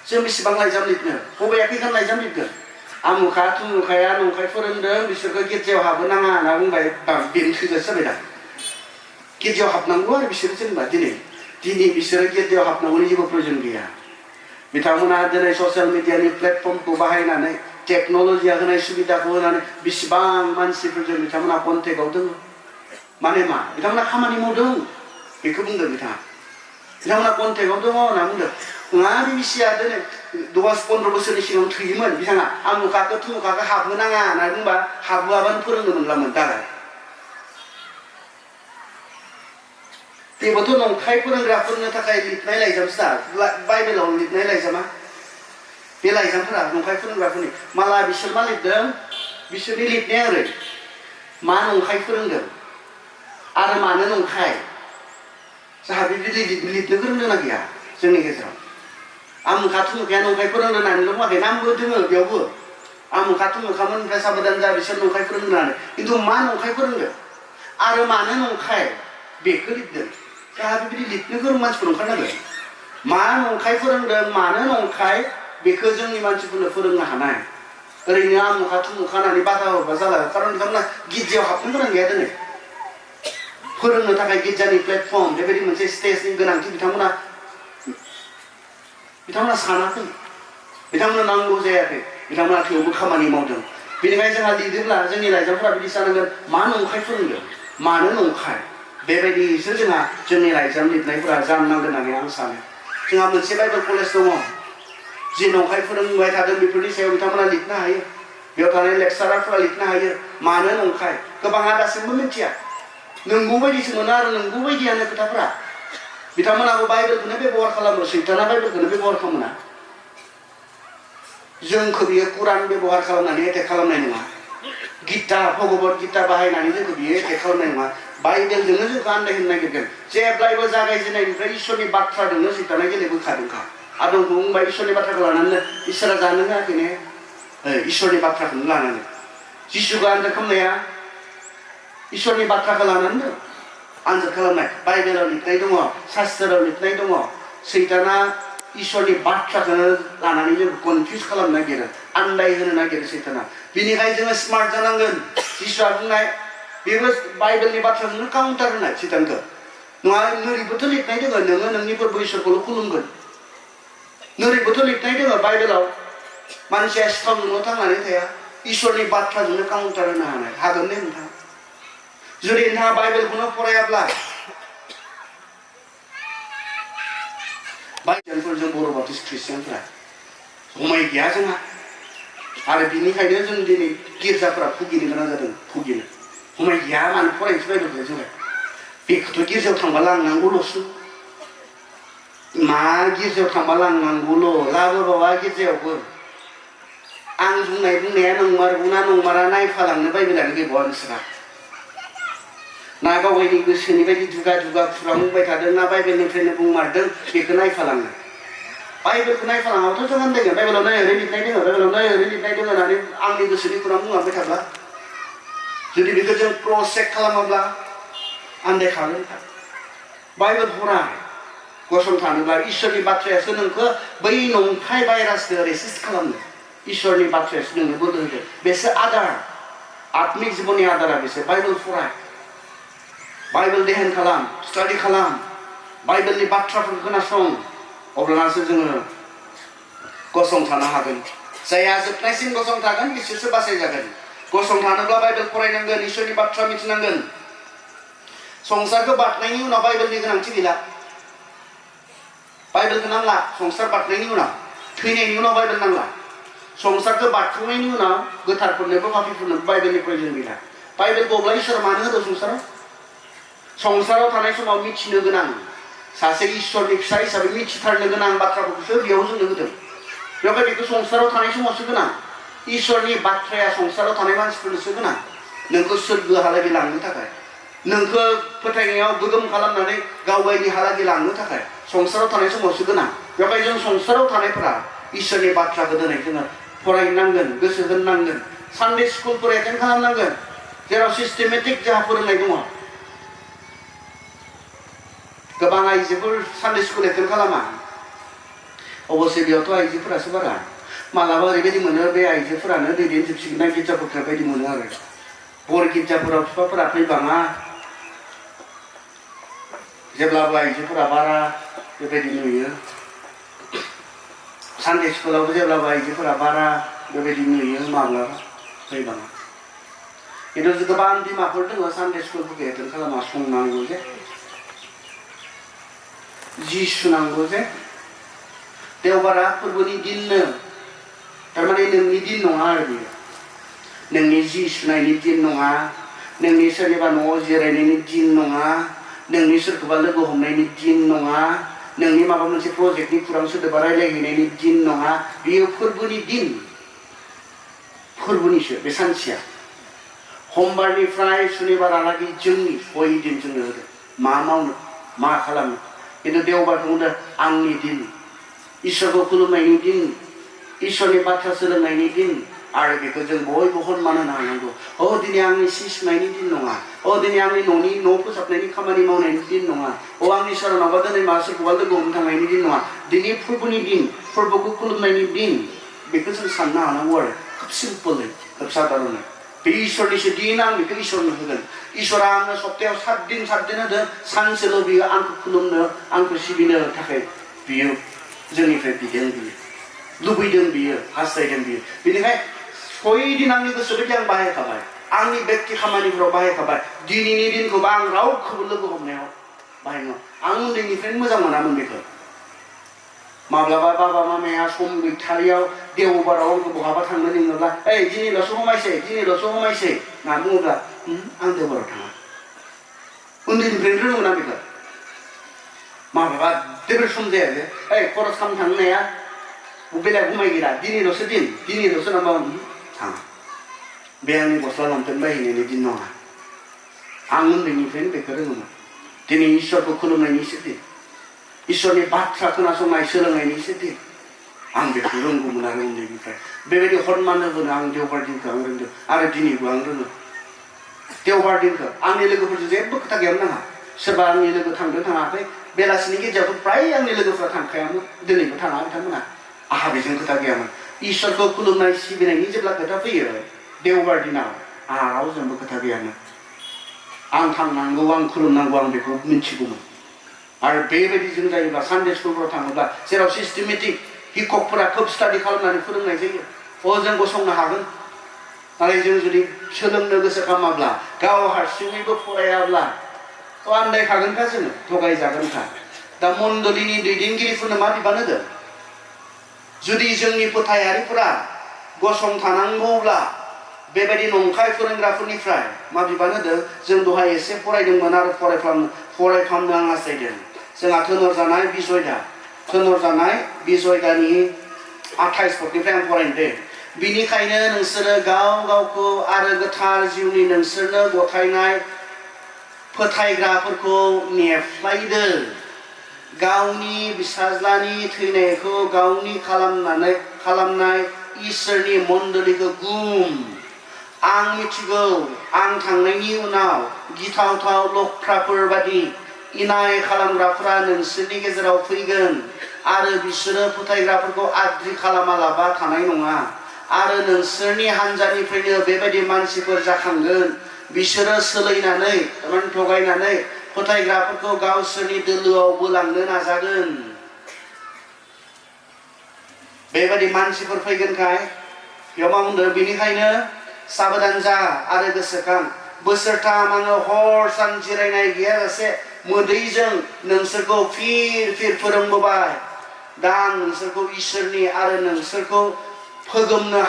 जों बेसेबां लाइजाम लिरनो बबेया खैखान लाइजाम लिरगोन आमुखा थुमुखाया नंखाय फोरोंदों बिसोरखौ गिर्जायाव हाबनो नाङा होनना बुंबाय बेनो थोजासे जाबाय दा गिर्जायाव हाबनांगौ आरो बिसोरो जेनेबा दिनै बिसोरो गिर्जायाव हाबनांगौनि जेबो प्रयोजन गैया बिथांमोना दिनै ससियेल मिडियानि प्लेटफर्मखौ बाहायनानै टेक्न'लजिया होनाय सुबिदाखौ होनानै बेसेबां मानसिफोरजों बिथांमोना कन्टेक्टआव दङ माने मा बिथांमोना खामानि मावदों बेखौ बुंदों बिथांमोना कन्टेक्टआव दङ होनना बुंदों नङा बे बिसिया दिनै 10-15 बोसोरनि सिगां थैयोमोन बिथाङा आमुखाखौ थुमुखाखौ हाबनो नाङा होनना बुंबा हाबोआबानो फोरोंनो मोनलामोन दालाय बेबोथ' नंखाय फोरोंग्राफोरनो थाखाय लिरनाय लाइजामसो दा बाइबेलाव लिरनाय लाइजामा बे लाइजामफोरा नंखाय फोरोंग्राफोरनि माला बिसोर मा लिरदों बिसोरनि लिरनाया ओरै मा नंखाय फोरोंदों आरो मानो नंखाय जोंहा बिदि लिरनो गोरों ना गैया जोंनि गेजेराव आमुखा थुमुखाया नंखाय फोरोंदों होननानैल' बुङाखै नामबो दोङो बेयावबो आमुखा थुमुखामोन ओमफ्राय साबधान जा बिसोर नंखाय फोरोंदों होननानै खिन्थु मा नंखाय फोरोंदों आरो मानो नंखाय बेखौ लिरदों जोंहा बिदि लिरनो गोरों मानसिफोर ओंखारनांगोन मा नंखाय फोरोंदों मानो नंखाय बेखौ जोंनि मानसिफोरनो फोरोंनो हानाय ओरैनो आमुखा थुमुखा होननानै बाधा हरबा जाला खारन बिथांमोना गिर्जायाव हाबनो गोनां गैया दिनै फोरोंनो थाखाय गिर्जानि प्लेटफर्म बेबायदि मोनसे स्टेजनि गोनांथि बिथांमोना सानाखै बिथांमोना नांगौ जायाखै बिथांमोना थेवबो खामानि मावदों बेनिखायनो जोंहा लिरोब्ला जोंनि लाइजामफोरा बिदि जानांगोन मा नंखाय फोरोंदों मानो नंखाय बेबायदिसो जोंनि लाइजाम लिरनायफोरा जानांगोन होननानै आं सानो जोंहा मोनसे बाइबेल कलेज दङ जि नंखाय फोरोंबाय थादों बेफोरनि सायाव बिथांमोना लिरनो हायो बेयाव थानाय लेक्सारारफोरा लिरनो हायो मानो नंखाय गोबाङा दासिमबो मिथिया नंगौ बायदिसो मोनो आरो नंगौ बायदियानो खोथाफोरा बिथांमोनाबो बाइबेलखौनो बेबहार खालामो सैताना बाइबेलखौनो बेबहार खालामोना जोंखौ बियो कुरान बेबहार खालामनानै एटेक खालामनाय नङा गीता भगवत गीता बाहायनानै जोंखौ बियो एटेक खालामनाय नङा बाइबेलजोंनो जोंखौ आन्दायहोनो नागिरगोन जेब्लायबो जागायजेननायनिफ्राय इसोरनि बाथ्राजोंनो सैताना गेलेबोखादोंखा आरो बुंबाय इसोरनि बाथ्राखौ लानानै इसोरा जानो होआखै ने इसोरनि बाथ्राखौनो लानानै जिसुखौ आन्जाद खालामनाया इसोरनि बाथ्राखौ लानानै आन्जाद खालामनाय बाइबेलाव लिरनाय दङ शास्त्राव लिरनाय दङ सैताना इसोरनि बाथ्राखौनो लानानै जों कनफिउज खालामनो नागिरो आन्दायहोनो नागिरो सैताना बिनिखायनो जोङो स्मार्ट जानांगोन जिसुआ बुंनाय बेबो बाइबेलनि बाथ्राजोंनो काउन्टार होनाय सैतानखौ नङा नोरैबोथ' लिरनाय दङ नोङो नोंनि फोरबो इसोरखौल' खुलुमगोन नोरैबोथ' लिरनाय दङ बाइबेलाव मानसिया सिथावजोंल' थांनानै थाया इसोरनि बाथ्राजोंनो काउन्टार होनो हागोन दे नोंथाङा जुदि नोंथाङा बाइबेलखौनो फरायाब्ला बाइबेलफोरजों बर' बाप्टिस्ट ख्रिस्टियानफोरा समाय गैया जोंहा आरो बिनिखायनो जों दिनै गिर्जाफोरा भुगिनो गोनां जादों भुगिनो समाय गैया मानो फरायनोसै बाइबेलखौ जोंलाय बेखौथ' गिर्जायाव थांबा लांनांगौल'सो मा गिर्जायाव थांबा लांनांगौल' लाबोबावा गिर्जायावबो आं बुंनाया नंमारगौना नंमारा नायफालांनो बाइबेलानो गैबावा नोंसोरा ना गावगायनि गोसोनि बायदि दुगा फुरांबाय थादों ना बाइबेलनिफ्रायनो बुंमारदों बेखौ नायफालाङो बाइबेलखौ नायफालाङाबाथ' जों आन्दायगोन बाइबेलाव नाय ओरै लिरनाय दङ होननानै आंनि गोसोनि खौरां बुंलांबाय थाब्ला जुदि बेखौ जों क्रस चेक खालामाब्ला आन्दायखागोन बाइबेल फराय गसंथानोब्ला इसोरनि बाथ्रायासो नोंखौ बै नंखाय भाइरासखौ रेसिस्ट खालामनो इसोरनि बाथ्रायासो नोंनो बोलो होगोन बेसो आदार आत्मिक जिबननि आदारा बेसो बाइबेल फराय बाइबेल ध्यान खालाम स्टाडि खालाम बाइबेलनि बाथ्राफोरखौ खोनासं अब्लानासो जोङो गसंथानो हागोन जायहा जोबनायसिम गसंथागोन बिसोरसो बासायजागोन गसंथानोब्ला बाइबेल फरायनांगोन इसोरनि बाथ्रा मिथिनांगोन संसारखौ बारनायनि उनाव बाइबेलनि गोनांथि गैला बाइबेलखौ नांला संसार बारनायनि उनाव थैनायनि उनाव बाइबेल नांला संसारखौ बारखांनायनि उनाव गोथारफोरनोबो पापिफोरनोबो बाइबेलनि प्रयोजन गैला बाइबेलखौ अब्ला इसोर मानो होदों संसाराव थानाय समाव मिथिनो गोनां सासे इसोरनि फिसा हिसाबै मिथिथारनो गोनां बाथ्राफोरखौसो बेयाव जोंनो होदों बेवहाय बेखौ संसाराव थानाय समावसो गोनां इसोरनि बाथ्राया संसाराव थानाय मानसिफोरनोसो गोनां नोंखौ सोरगोहालागै लांनो थाखाय नोंखौ फोथायनायाव गोगोम खालामनानै गावगायनि हालागै लांनो थाखाय संसाराव थानाय समावसो गोनां बेवहाय जों संसाराव थानायफोरा इसोरनि बाथ्राखौ दिनै जोङो फरायनांगोन गोसो होनांगोन सानडे स्कुलफोर एटेन्ड खालामनांगोन जेराव सिस्टेमेटिक जोंहा फोरोंनाय दङ गोबां आइजोफोर सानडे स्कुल एटेन्ड खालामा अबसे बेयावथ' आइजोफोरासो बारा मालाबा ओरैबायदि मोनो बे आइजोफोरानो दैदेनजोबसिगोन गिर्जाफोरखौ बायदि मोनो आरो बर' गिर्जाफोराव बिफाफोरा फैबाङा जेब्लाबो आइजोफोरा बारा बेबायदि नुयो सानडे स्कुलावबो जेब्लाबो आइजोफोरा बारा बेबायदि नुयो माब्लाबा फैबाङा खिन्थु गोबां बिमाफोर दङ सानडे स्कुलफोरखौ एटेन्ड खालामा संनांगौ जे जि सुनांगौ जे देवबारा फोरबोनि दिननो थारमाने नोंनि दिन नङा आरो बेयो नोंनि जि सुनायनि दिन नङा नोंनि सोरनिबा न'आव जिरायनायनि दिन नङा नोंनि सोरखौबा लोगो हमनायनि दिन नङा नोंनि माबा मोनसे प्रजेक्टनि खुरां सोदोबा रायलायहैनायनि दिन नङा बेयो फोरबोनि दिन फोरबोनिसो बे सानसेया समबारनिफ्राय सुनिबारहालागै जोंनि बय दिन जोंनो होदों मा मावनो मा खालामनो खिन्थु देवबारखौ बुंदों आंनि दिन इसोरखौ खुलुमनायनि दिन इसोरनि बाथ्रा सोलोंनायनि दिन आरो बेखौ जों बयबो सन्मान होनो हानांगौ दिनै आंनि सि सुनायनि दिन नङा दिनै आंनि न'नि न' फोसाबनायनि खामानि मावनायनि दिन नङा आंनि सोरनावबा दिनै मा सोरखौबा लोगो हमनो थांनायनि दिन नङा दिनै फोरबोनि दिन फोरबोखौ खुलुमनायनि दिन बेखौ जों साननो हानांगौ आरो खोब सिम्पलै खोब साधारनै बे इसोरनिसो दिन आं बेखौ इसोरनो होगोन इसोरा आंनो सप्तायाव 7 दिन होदों सानसेल' बियो आंखौ खुलुमनो आंखौ सिबिनो थाखाय बियो जोंनिफ्राय बिदों बियो लुबैदों बियो हास्थायदों बियो बेनिखाय 6 दिन आंनि गोसो बायदि आं बाहायखाबाय आंनि बेक्ति खामानिफोराव बाहायखाबाय दिनैनि दिनखौबो आं रावखौबो लोगो हमनायाव बाहायनो आं उन्दैनिफ्रायनो मोजां मोनामोन बेखौ माब्लाबा बाबा मामाया सम गैथारियाव देवबाराव आंखौ बहाबा थांनो लिङोब्ला दिनैल'सो हमायसै होनना बुङोब्ला आं देवबाराव थाङा उन्दैनिफ्रायनो रोङोमोन आं बेखौ माब्लाबा जेबो सम जाया जे खरस खालामनो थांनाया बेलेग हमाय गैला दिनैल'सो नामा थाङा बे आंनि गस्ला लंपेन्ट बायहैनायनि दिन नङा आं उन्दैनिफ्रायनो बेखौ रोङोमोन दिनै इसोरखौ खुलुमनायनिसो दिन इसोरनि बाथ्रा खोनासंनाय सोलोंनायनिसो दिन आं बेखौ रोंगौमोन आरो उन्दैनिफ्राय बेबायदि सन्मान होबोनो आं देवबार दिनखौ आं रोंदों आरो दिनैबो आं रोङो देवबार दिनखौ आंनि लोगोफोरजों जेबो खोथा गैयामोन आंहा सोरबा आंनि लोगो थांदों थाङाखै बेलासिनि गिर्जायावथ' फ्राय आंनि लोगोफ्रा थांखायामोन दिनैबो थाङा बिथांमोना आंहा बेजों खोथा गैयामोन इसोरखौ खुलुमनाय सिबिनायनि जेब्ला खोथा फैयो देवबार दिनाव आंहा रावजोंबो खोथा गैयामोन आं थांनांगौ आं खुलुमनांगौ आं बेखौ मिथिगौमोन आरो बेबायदि जों जायोब्ला सानडे स्कुलफोराव थाङोब्ला जेराव सिस्टेमेटिक हिककफोरा खोब स्टाडि खालामनानै फोरोंनाय जायो जों गसंनो हागोन नाथाय जों जुदि सोलोंनो गोसो खालामाब्ला गाव हारसिङैबो फरायाब्ला आन्दायखागोनखा जोङो थगायजागोनखा दा मण्डलिनि दैदेनगिरिफोरनो मा बिबान होदों जुदि जोंनि फोथायारिफोरा गसंथानांगौब्ला बेबायदि नंखाय फोरोंग्राफोरनिफ्राय मा बिबान होदों जों दहाय एसे फरायदोंमोन आरो फरायफामनो आं हास्थायदों जोंहा थोनहरजानाय बिजयदानि 28 पदनिफ्राय आं फरायदों बिनिखायनो नोंसोरो गाव गावखौ आरो गोथार जिउनि नोंसोरनो गथायनाय फोथायग्राफोरखौ नेफ्लायदो गावनि फिसाज्लानि थैनायखौ गावनि खालामनाय इसोरनि मण्डलिखौ गुम आं मिथिगौ आं थांनायनि उनाव गिथावथाव लख्राफोर बादि इनाय खालामग्राफोरा नोंसोरनि गेजेराव फैगोन आरो बिसोरो फोथायग्राफोरखौ आद्रि खालामालाबा थानाय नङा आरो नोंसोरनि हान्जानिफ्रायनो बेबायदि मानसिफोर जाखांगोन बिसोरो सोलायनानै थगायनानै फोथायग्राफोरखौ गावसोरनि दोलोआव बोलांनो नाजागोन बेबायदि मानसिफोर फैगोनखाय बेयाव मा बुंदों बेनिखायनो साबधान जा आरो गोसोखां बोसोरथाम आङो हर सान जिरायनाय गैयाजासे मोदैजों नोंसोरखौ फिर फोरोंबोबाय दा आं नोंसोरखौ इसोरनि आरो नोंसोरखौ फोगोमनो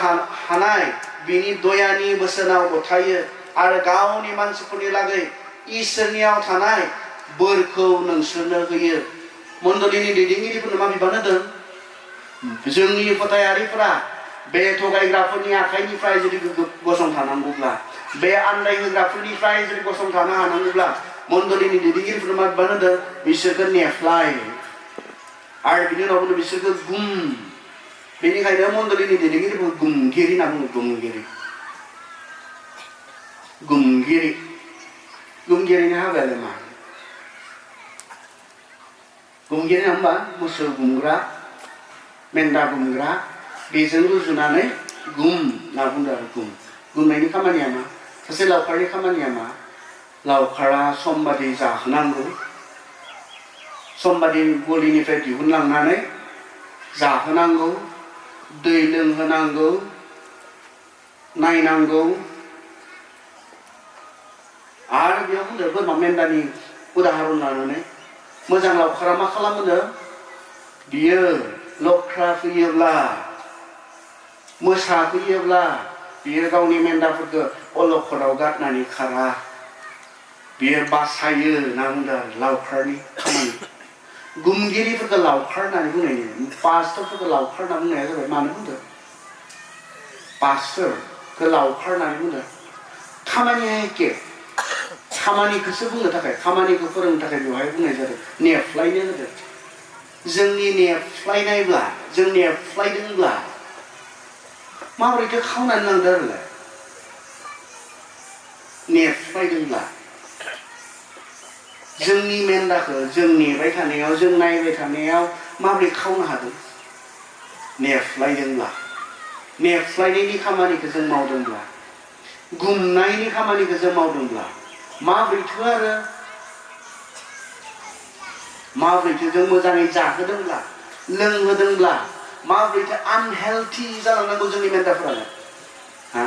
हानाय बिनि दयानि बोसोनाव गथायो आरो गावनि मानसिफोरनि लागै इसोरनियाव थानाय बोरखौ नोंसोरनो होयो मण्डलिनि दैदेनगिरिफोरनो मा बिबान होदों जोंनि फोथायारिफोरा बे थगायग्राफोरनि आखाइनिफ्राय जुदि गसंथानांगौब्ला बे आन्दायहोग्राफोरनिफ्राय जुदि गसंथानो हानांगौब्ला मण्डलिनि दैदेनगिरिफोरा मा बानायदों बिसोरखौ नेफ्लाय आरो बिनि उनाव बुंदों बिसोरखौ गुम बेनिखायनो मण्डलिनि दैदेनगिरिफोरखौ गुमगिरि होनना बुङो गुमगिरिनि हाबायालाय मा गुमगिरि होनबा मोसौ गुमग्रा मेन्दा गुमग्रा बेजों रुजुनानै गुम होनना बुंदों आरो गुमनायनि खामानिया मा सासे लावखारनि खामानिया मा लावखारा समबादि जाहोनांगौ समबादि गलिनिफ्राय दिहुनलांनानै जाहोनांगौ दै लोंहोनांगौ नायनांगौ आरो बेयाव बुंदों बोरमा मेन्दानि उदाहरन लानानै मोजां लावखारा मा खालामो बियो लख्रा फैयोब्ला मोसा फैयोब्ला बियो गावनि मेन्दाफोरखौ अलखदाव गारनानै खारा बियो बासायो होनना बुंदों आरो लावखारनि खामानि गुमगिरिफोरखौ लावखार होननानै बुंनाय पास्टरफोरखौ लावखार होनना बुंनाया जाबाय मानो बुंदों पास्टरखौ लावखार होननानै बुंदों खामानिया एखे खामानिखौसो बुंनो थाखाय खामानिखौ फोरोंनो थाखाय बेवहाय बुंनाय जादों नेफ्लायनो होदों जोंनि नेफ्लायनायब्ला जों नेफ्लायदोंब्ला माबोरैथो खावनानै लांदों आरोलाय नेफ्लायदोंब्ला जोंनि मेन्दाखौ जों नेबाय थानायाव जों नायबाय थानायाव माबोरै खावनो हादों नेफ्लायदोंब्ला नेफ्लायनायनि खामानिखौ जों मावदोंब्ला गुमनायनि खामानिखौ जों मावदोंब्ला माबोरैथो आरो माबोरैथो जों मोजाङै जाहोदोंब्ला लोंहोदोंब्ला माबोरैथो आनहेल्थि जालांनांगौ जोंनि मेन्दाफोरालाय हा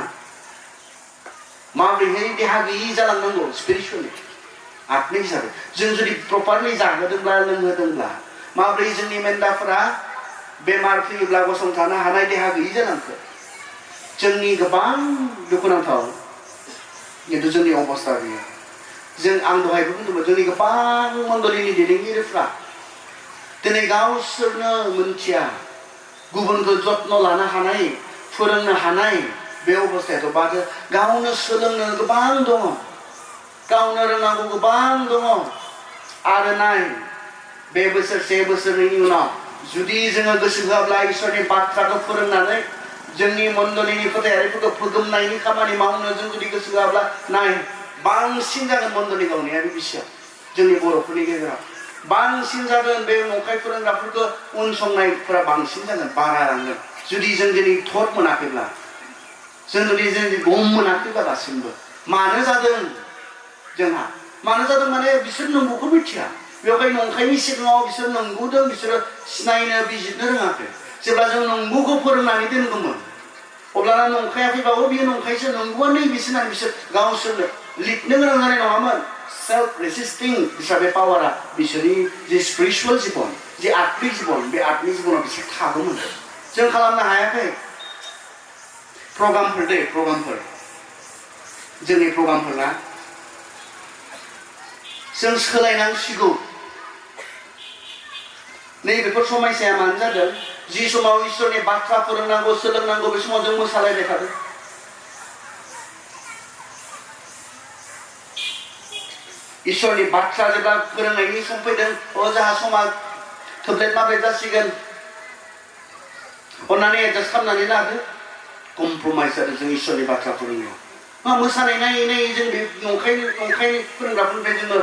माबोरैहाय देहा गैयि जालांनांगौ स्पिरिचुवेलि आत्मिक हिसाबै जों जुदि प्रपारलि जाहोदोंब्ला लोंहोदोंब्ला माबोरै जोंनि मेन्दाफोरा बेमार फैयोब्ला गसंथानो हानाय देहा गैयि जालांखो जोंनि गोबां दुखुनांथाव खिन्थु जोंनि अबस्था बेयो जों आं दहायबो बुंदोंमोन जोंनि गोबां मण्डलिनि दैदेनगिरिफ्रा दिनै गावसोरनो मोनथिया गुबुनखौ जत्न लानो हानाय फोरोंनो हानाय बे अबस्थायाथ' बाद गावनो सोलोंनो गोबां दङ गावनो रोंनांगौ गोबां दङ आरो नाय बे बोसोरसे बोसोरनैनि उनाव जुदि जोङो गोसो होआब्ला इसोरनि बाथ्राखौ फोरोंनानै जोंनि मण्डलिनि फोथायारिफोरखौ फोगोमनायनि खामानि मावनो जों जुदि गोसो होआब्ला नाय बांसिन जागोन मण्डलि गावनाया बे बिसिया जोंनि बर'फोरनि गेजेराव बांसिन जागोन बे नंखाय फोरोंग्राफोरखौ उनसंनायफोरा बांसिन जागोन बारा लांगोन जुदि जों दिनै थट मोनाखैब्ला जों जुदि जों गम मोनाखैब्ला दासिमबो मानो जादों जोंहा मानो जादों माने बिसोर नंगौखौ मिथिया बेवहाय नंखायनि सिगाङाव बिसोर नंगौदों बिसोरो सिनायनो बिजिरनो रोङाखै जेब्ला जों नंगौखौ फोरोंनानै दोनगौमोन अब्लाना नंखाया फैबाबो बियो नंखायसो नंगौआ नै बिसोर होननानै बिसोर गावसोरनो लिरनो गोनां जानाय नङामोन सेल्फ रेसिस्टिं हिसाबै पावारा बिसोरनि जे स्पिरिचुवेल जिबन जे आत्मिक जिबन बे आत्मिक जिबनाव बिसोर थागौमोन जों खालामनो हायाखै प्रग्रामफोर जोंनि प्रग्रामफोरा जों सोलायनांसिगौ नैबेफोर समस्याया मानो जादों जि समाव इसोरनि बाथ्रा फोरोंनांगौ सोलोंनांगौ बे समाव जों मोसालायबाय थादों इसोरनि बाथ्रा जेब्ला फोरोंनायनि सम फैदों जोंहा समा थोब्लेट माब्लेट जासिगोन अन्नानै एडजास्ट खालामनानै लादो कमप्रमाइज जादों जों इसोरनि बाथ्रा फोरोंनायाव मोसानाय नायै नायै जों बे नंखाय फोरोंग्राफोरनिफ्राय जोङो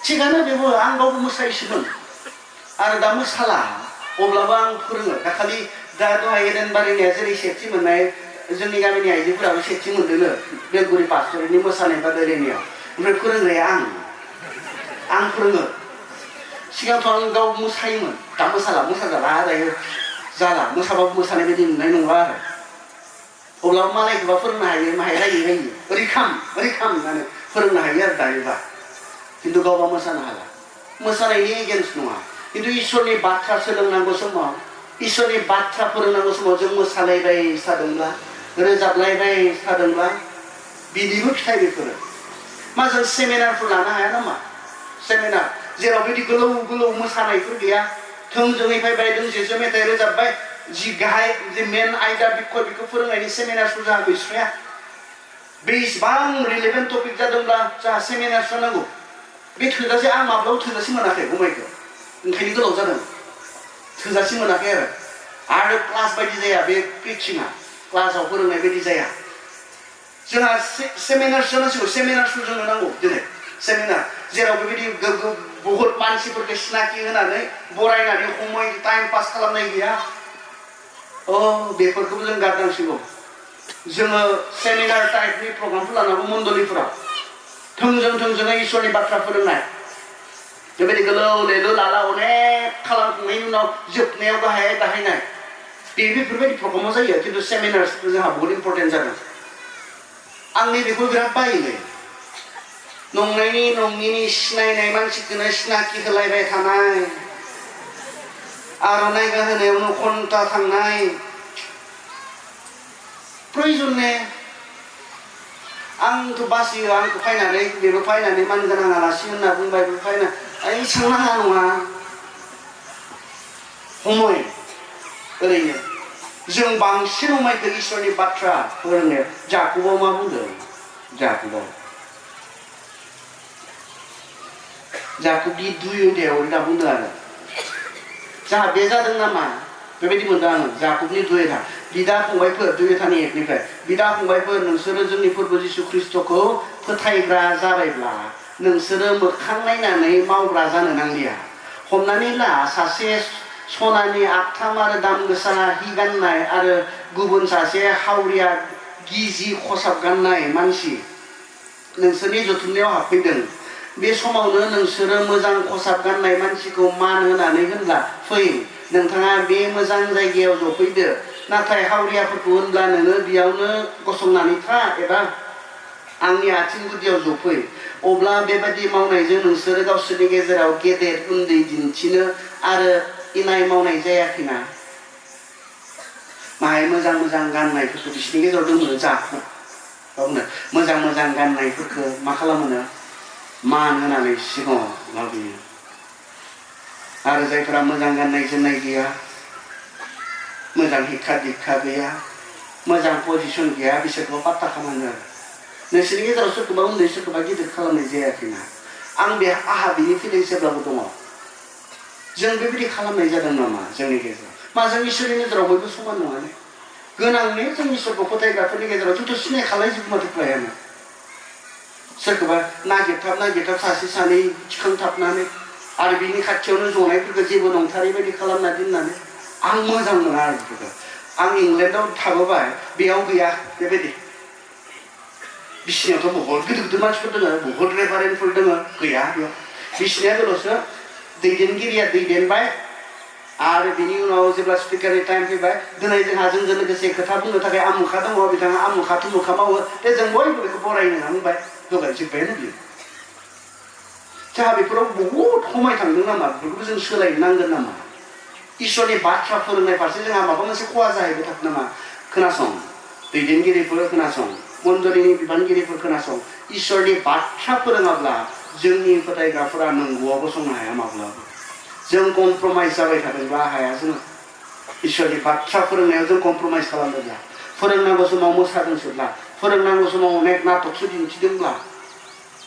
थिगानो बेबो आं गावबो मोसायोसोमोन आरो दा मोसाला अब्लाबो आं फोरोङो दाखालि दा दहाय एदेनबारिनिया जेरै सेथि मोननाय जोंनि गामिनि आइजोफोराबो सेथि मोनदोंनो बेलगुरि पास्टरनि मोसानाय बादायलायनायाव ओमफ्राय फोरोंग्राया आं फोरोङो सिगांथ' आं गाव मोसायोमोन दा मोसाजाला दायो जाला मोसाबाबो मोसानाय बायदि नुनाय नंला आरो अब्लाबो मालायखौबा फोरोंनो हायो माहाय रायो ओरै खाम होननानै फोरोंनो हायो आरो दायोबा खिन्थु गावबा मोसानो हाला मोसानायनि एगेन्स्ट नङा खिन्थु इसोरनि बाथ्रा सोलोंनांगौ समाव इसोरनि बाथ्रा फोरोंनांगौ समाव जों मोसालायबाय थादोंब्ला रोजाबलायबाय थादोंब्ला बिनिबो फिथाइ बेफोरो मा जों सेमिनारफोर लानो हाया नामा सेमिनार जेराव बिदि गोलाव मोसानायफोर गैया थोंजोङै फैबाय दोंसेसो मेथाइ रोजाबबाय जि गाहाय जे मेन आयदा बिखय बेखौ फोरोंनायनि सेमिनारफोर जोंहा गैस्राया बेसेबां रिलेभेन्ट टपिक जादोंब्ला जोंहा सेमिनार जानांगौ बे थोजासे आं माब्लाबा थोजासे मोनाखै गमायखौ ओंखायनो गोलाव जादों थोजासे मोनाखै आरो क्लास बायदि जाया बे प्रिचिंआ क्लासाव फोरोंनाय बायदि जाया जोंहा सेमिनार जानांसिगौ सेमिनारफोर जोंनो नांगौ दिनै सेमिनार जेराव बेबायदि बहुत मानसिफोरखौ सिनाखि होनानै बरायनानै समय टाइम पास खालामनाय गैया बेफोरखौबो जों गारनांसिगौ जोङो सेमिनार टाइपनि प्रग्रामफोर लानांगौ मण्डलिफोराव थोंजोङै इसोरनि बाथ्रा फोरोंनाय बेबायदि गोलाव लेलो लाला अनेक खालामखांनायनि उनाव जोबनायाव दाहायनाय बेफोरबायदि प्रग्रामाव जायो खिन्थु सेमिनार्सफोर जोंहा बहुत इम्पर्टेन्ट जादों आंनि बेखौ बिराद बायोलै नंनायनि नङिनि सिनायनाय मानसिखौनो सिनाखि होलायबाय थानाय आर'नाइ गानहोनायावनो घन्टा थांनाय प्रयजन ने आंथ' बासियो आंखौ फायनानै बेबो फायनानै मान गोनां आलासि होनना बुंबाय बेबो फायना एसेबां नाङा नङा समय ओरैनो जों बांसिन समायखौ इसोरनि बाथ्रा फोरोंनो जाकुबाव मा बुंदों जाकुबनि 2 अध्यायाव दा बुंदों आरो जोंहा बे जादों नामा बेबायदि मोनदों आङो जाकुबनि 2 अध्याय बिदा फंबायफोर 2 अध्यायनि 1 निफ्राय बिदा फंबायफोर नोंसोरो जोंनि फोरबो जिसु ख्रिस्टखौ फोथायग्रा जाबायब्ला नोंसोरो मोखां नायनानै मावग्रा जानो नांलिया हमनानै ला सासे सनानि आगथाम आरो दाम गोसा हि गाननाय आरो गुबुन सासे हावरिया गिजि खसाब गाननाय मानसि नोंसोरनि जथुमनायाव हाबफैदों बे समावनो नोंसोरो मोजां खसाब गाननाय मानसिखौ मान होनानै होनब्ला फै नोंथाङा बे मोजां जायगायाव जफैदो नाथाय हावरियाफोरखौ होनब्ला नोङो बेयावनो गसंनानै था एबा आंनि आथिं गुदियाव जफै अब्ला बेबायदि मावनायजों नोंसोरो गावसोरनि गेजेराव गेदेर उन्दै दिन्थिनो आरो इनाय मावनाय जायाखैना माहाय मोजां गाननायफोरखौ बिसोरनि गेजेराव दंमोन जाखौ गावनो मोजां गाननायफोरखौ मा खालामो मान होनानै सिगाङाव लाबोयो आरो जायफोरा मोजां गाननाय जोमनाय गैया मोजां हिक्खा दिक्खा गैया मोजां पजिसन गैया बिसोरखौ पात्ता खालामो आरो नोंसोरनि गेजेराव सोरखौबा उन्दै सोरखौबा गिदिर खालामनाय जायाखैना आंहा बिनि फिलिंस जेब्लाबो दङ जों बेबायदि खालामनाय जादों नामा जोंनि गेजेराव मा जों इसोरनि नोजोराव बयबो समान नङा गोनांनि जों इसोरखौ फोथायग्राफोरनि गेजेराव जोंथ' सिनायखालायजोबो माथो फ्रायानो सोरखौबा नागिरथाब सासे सानै थिखांथाबनानै आरो बिनि खाथियावनो जनायफोरखौ जेबो नंथारै बायदि खालामना दोननानै आं मोजां मोना आरो बेफोरखौ आं इंलेन्डआव थाबोबाय बेयाव गैया बेबायदि बिसिनियावथ' बहुत गिदिर मानसिफोर दङ बहुत रेभारेन्टफोर दङ गैया बेयाव बिसिनिया गोल'सो दैदेनगिरिया दैदेनबाय आरो बिनि उनाव जेब्ला स्पिकारनि टाइम फैबाय दिनै जोंजों लोगोसे खोथा बुंनो थाखाय आमुखा दङ बिथाङा आमुखा थुमुखा मावो जों बयबो बेखौ बरायनो बुंबाय होबायजोब्बायानो बियो जोंहा बेफोराव बहुत समाय थांदों नामा बेफोरखौ जों सोलायनांगोन नामा इसोरनि बाथ्रा फोरोंनाय फारसे जोंहा माबा मोनसे खहा जाहैबाय थागोन नामा खोनासं दैदेनगिरिफोर खोनासं मण्डलिनि बिबानगिरिफोर खोनासं इसोरनि बाथ्रा फोरोङाब्ला जोंनि फोथायग्राफोरा नंगौआव गसंनो हाया माब्लाबो जों कमप्रमाइज जाबाय थादोंब्ला हाया जोङो इसोरनि बाथ्रा फोरोंनायाव जों कमप्रमाइज खालामदोंब्ला फोरोंनांगौ समाव मोसादोंसोब्ला फोरोंनांगौ समाव अनेक नाटकसो दिन्थिदोंब्ला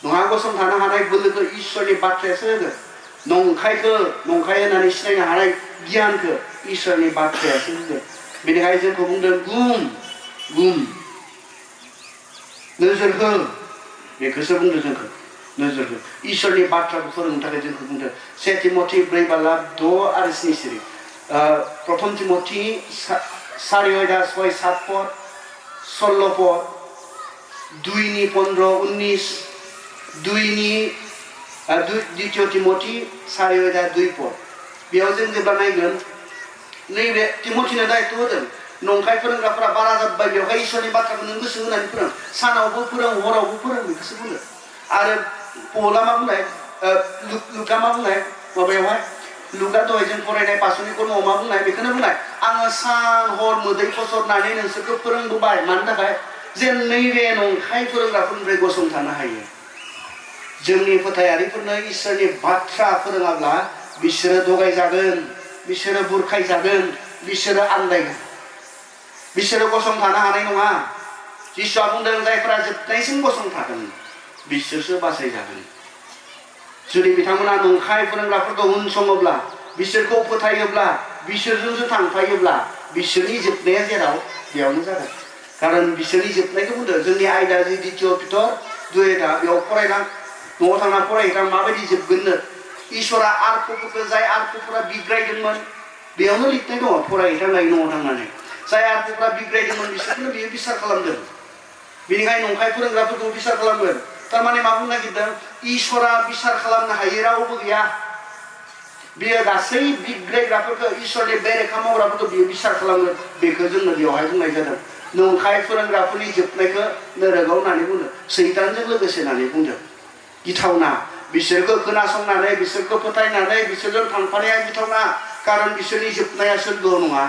नङा गसंथानो हानाय बोलोखौ इसोरनि बाथ्रायासो होगोन नंखाय होननानै सिनायनो हानाय गियानखौ इसोरनि बाथ्रायासो होगोन बेनिखायनो जोंखौ बुंदों गुम नोजोर हो बेखौसो बुंदों जोंखौ नोजोर हो इसोरनि बाथ्राखौ फोरोंनो थाखाय जोंखौ बुंदों 2 तिमथि 4:6 आरो 7 प्रथम तिमथि 4:6-7 पद 16 पद 2:15-19 द्वितीय तिमथि 4:2 पद बेयाव जों जेब्ला नायगोन नैबे तिमथिनो दायित्व होदों नंखाय फोरोंग्राफोरा बारा जाबाय बेवहाय इसोरनि बाथ्राखौ नों गोसो होनानै फोरों सानावबो फोरों हरावबो फोरों बेखौसो बुंदों आरो पौला मा बुंनाय लुका मा बुंनाय माबायावहाय लुका दहाय जों फरायनाय पासनि कर्मआव मा बुंनाय बेखौनो बुंनाय आङो सान हर मोदै फसरनानै नोंसोरखौ फोरोंबोबाय मानो थाखाय जे नैबे नंखाय फोरोंग्राफोरनिफ्राय गसंथानो हायो जोंनि फोथायारिफोरनो इसोरनि बाथ्रा फोरोङाब्ला बिसोरो दगायजागोन बिसोरो बुरखायजागोन बिसोरो आन्दायगोन बिसोरो गसंथानो हानाय नङा जिसुआ बुंदों जायफोरा जोबनायसिम गसंथागोन बिसोरसो बासायजागोन जुदि बिथांमोना नंखाय फोरोंग्राफोरखौ उनसङोब्ला बिसोरखौ फोथायोब्ला बिसोरजोंसो थांफायोब्ला बिसोरनि जोबनाया जेराव बेयावनो जागोन कारन बिसोरनि जोबनायखौ बुंदों जोंनि आयदा जि द्वितीय पितर 2:1 बेयाव फरायना न'आव थांना फरायहैथां माबायदि जोबगोननो इसोरा आर्फफोरखौ जाय आर्फफोरा बिग्रायदोंमोन बेयावनो लिरनाय दङ फरायहैथांनाय न'आव थांनानै जाय आर्फफोरा बिग्रायदोंमोन बिसोरखौनो बियो बिसार खालामदों बेनिखायनो नंखाय फोरोंग्राफोरखौ बिसार खालामगोन थारमाने मा बुंनो नागिरदों इसोरा बिसार खालामनो हायै रावबो गैया बियो गासै बिग्रायग्राफोरखौ इसोरनि बेरेखा मावग्राफोरखौ बियो बिसार खालामगोन बेखौ जोंनो बेवहाय बुंनाय जादों नंखाय फोरोंग्राफोरनि जोबनायखौ नोरोगाव होननानै बुंदों सैतानजों लोगोसे होननानै बुंदों गिथावना बिसोरखौ खोनासंनानै बिसोरखौ फोथायनानै बिसोरजों थांफानाया गिथावना कारन बिसोरनि जोबनाया सोरगोआव नङा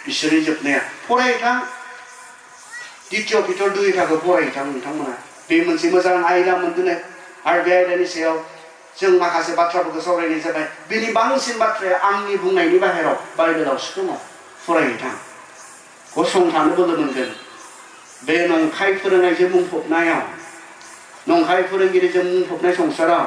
बिसोरनि जोबनाया फरायहैथां द्वितीय पितर 2:1 फरायहैथां नोंथांमोना बे मोनसे मोजां आयदा मोनदों आरो बे आयदानि सायाव जों माखासे बाथ्राफोरखौ सावरायनाय जाबाय बेनि बांसिन बाथ्राया आंनि बुंनायनि बाहेराव बाइबेलावसो दङ फरायहैथां गसंथानो बोलो मोनगोन बे नंखाय फोरोंनायजों बुंफबनायाव नंखाय फोरोंगिरिजों बुंफबनाय संसाराव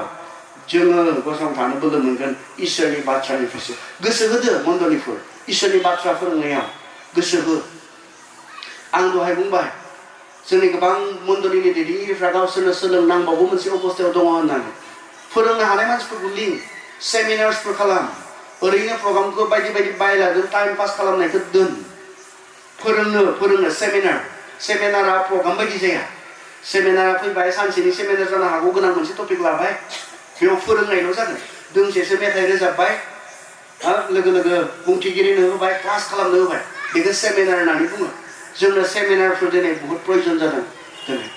जोङो गसंथानो बोलो मोनगोन इसोरनि बाथ्रानिफ्रायसो गोसो होदो मण्डलिफोर इसोरनि बाथ्रा फोरोंनायाव गोसो हो आं दहाय बुंबाय जोंनि गोबां मण्डलिनि दैदेनगिरिफ्रा गावसोरनो सोलोंनांबावगौ मोनसे अबस्थायाव दङ होननानै फोरोंनो हानाय मानसिफोरखौ लिंक सेमिनार्सफोर खालाम ओरैनो प्रग्रामखौ बायदि बायदि बायलाजों टाइम पास खालामनायखौ दोन फोरोंनो सेमिनारा प्रग्राम बायदि जाया सेमिनारा फैबाय सानसेनि सेमिनार जानो हागौ गोनां मोनसे टपिक लाबाय बेयाव फोरोंनायल' जागोन दोंसेसो मेथाइ रोजाबबाय लोगो लोगो बुंथिगिरिनो होबाय क्लास खालामनो होबाय बेखौ सेमिनार होननानै बुङो जोंनो सेमिनारफोर दिनै बहुत प्रयोजन जादों दिनै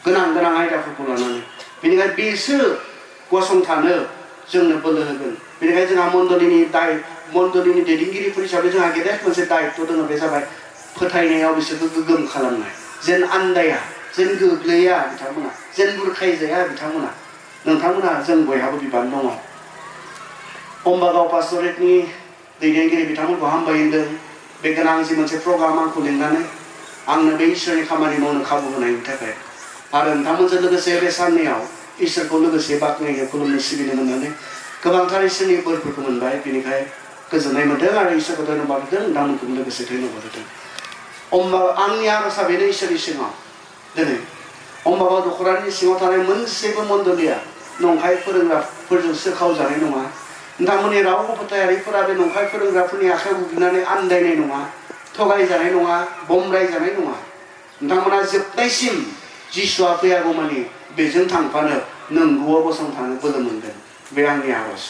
गोनां आयदाफोरखौ लानानै बेनिखायनो बेसो गसंथानो जोंनो बोलो होगोन बेनिखायनो जोंहा मण्डलिनि दैदेनगिरिफोर हिसाबै जोंहा गेदेर मोनसे दायित्व दङ बे जाबाय फोथायनायाव बिसोरखौ गोगोम खालामनाय जेन आन्दाया जेन गोग्लैया बिथांमोना जेन बुरखायजाया बिथांमोना नोंथांमोना जों बयहाबो बिबान दङ अम्बागाव पास्टरेटनि दैदेनगिरि बिथांमोनखौ हामबाय होनदों बे गोनां जि मोनसे प्रग्राम आंखौ लिंनानै आंनो बे इसोरनि खामानि मावनो खाबु होनायनि थाखाय आरो नोंथांमोनजों लोगोसे बे साननैयाव इसोरखौ लोगोसे बाख्नायनो खुलुमनो सिबिनो मोननानै गोबांथार इसोरनि बोरफोरखौ मोनबाय बेनिखाय गोजोननाय मोन्दों आरो इसोरखौ धन्यबाद होदों नोंथांमोनखौबो लोगोसे धन्यबाद होदों आंनि आर'जआ बेनो इसोरनि सिङाव दिनै अम्बागाव दख'रानि सिङाव थानाय मोनसेबो मण्डलिया नंखाय फोरोंग्राफोरजों सोखावजानाय नङा नोंथांमोननि रावबो फोथायारिफोरा बे नंखाय फोरोंग्राफोरनि आखायाव गोग्लैनानै आन्दायनाय नङा थगायजानाय नङा बमब्रायजानाय नङा नोंथांमोना जोबनायसिम जिसुआ फैयागौमानि बेजों थांफानो नंगौआव गसंथानो बोलो मोनगोन बे आंनि आर'ज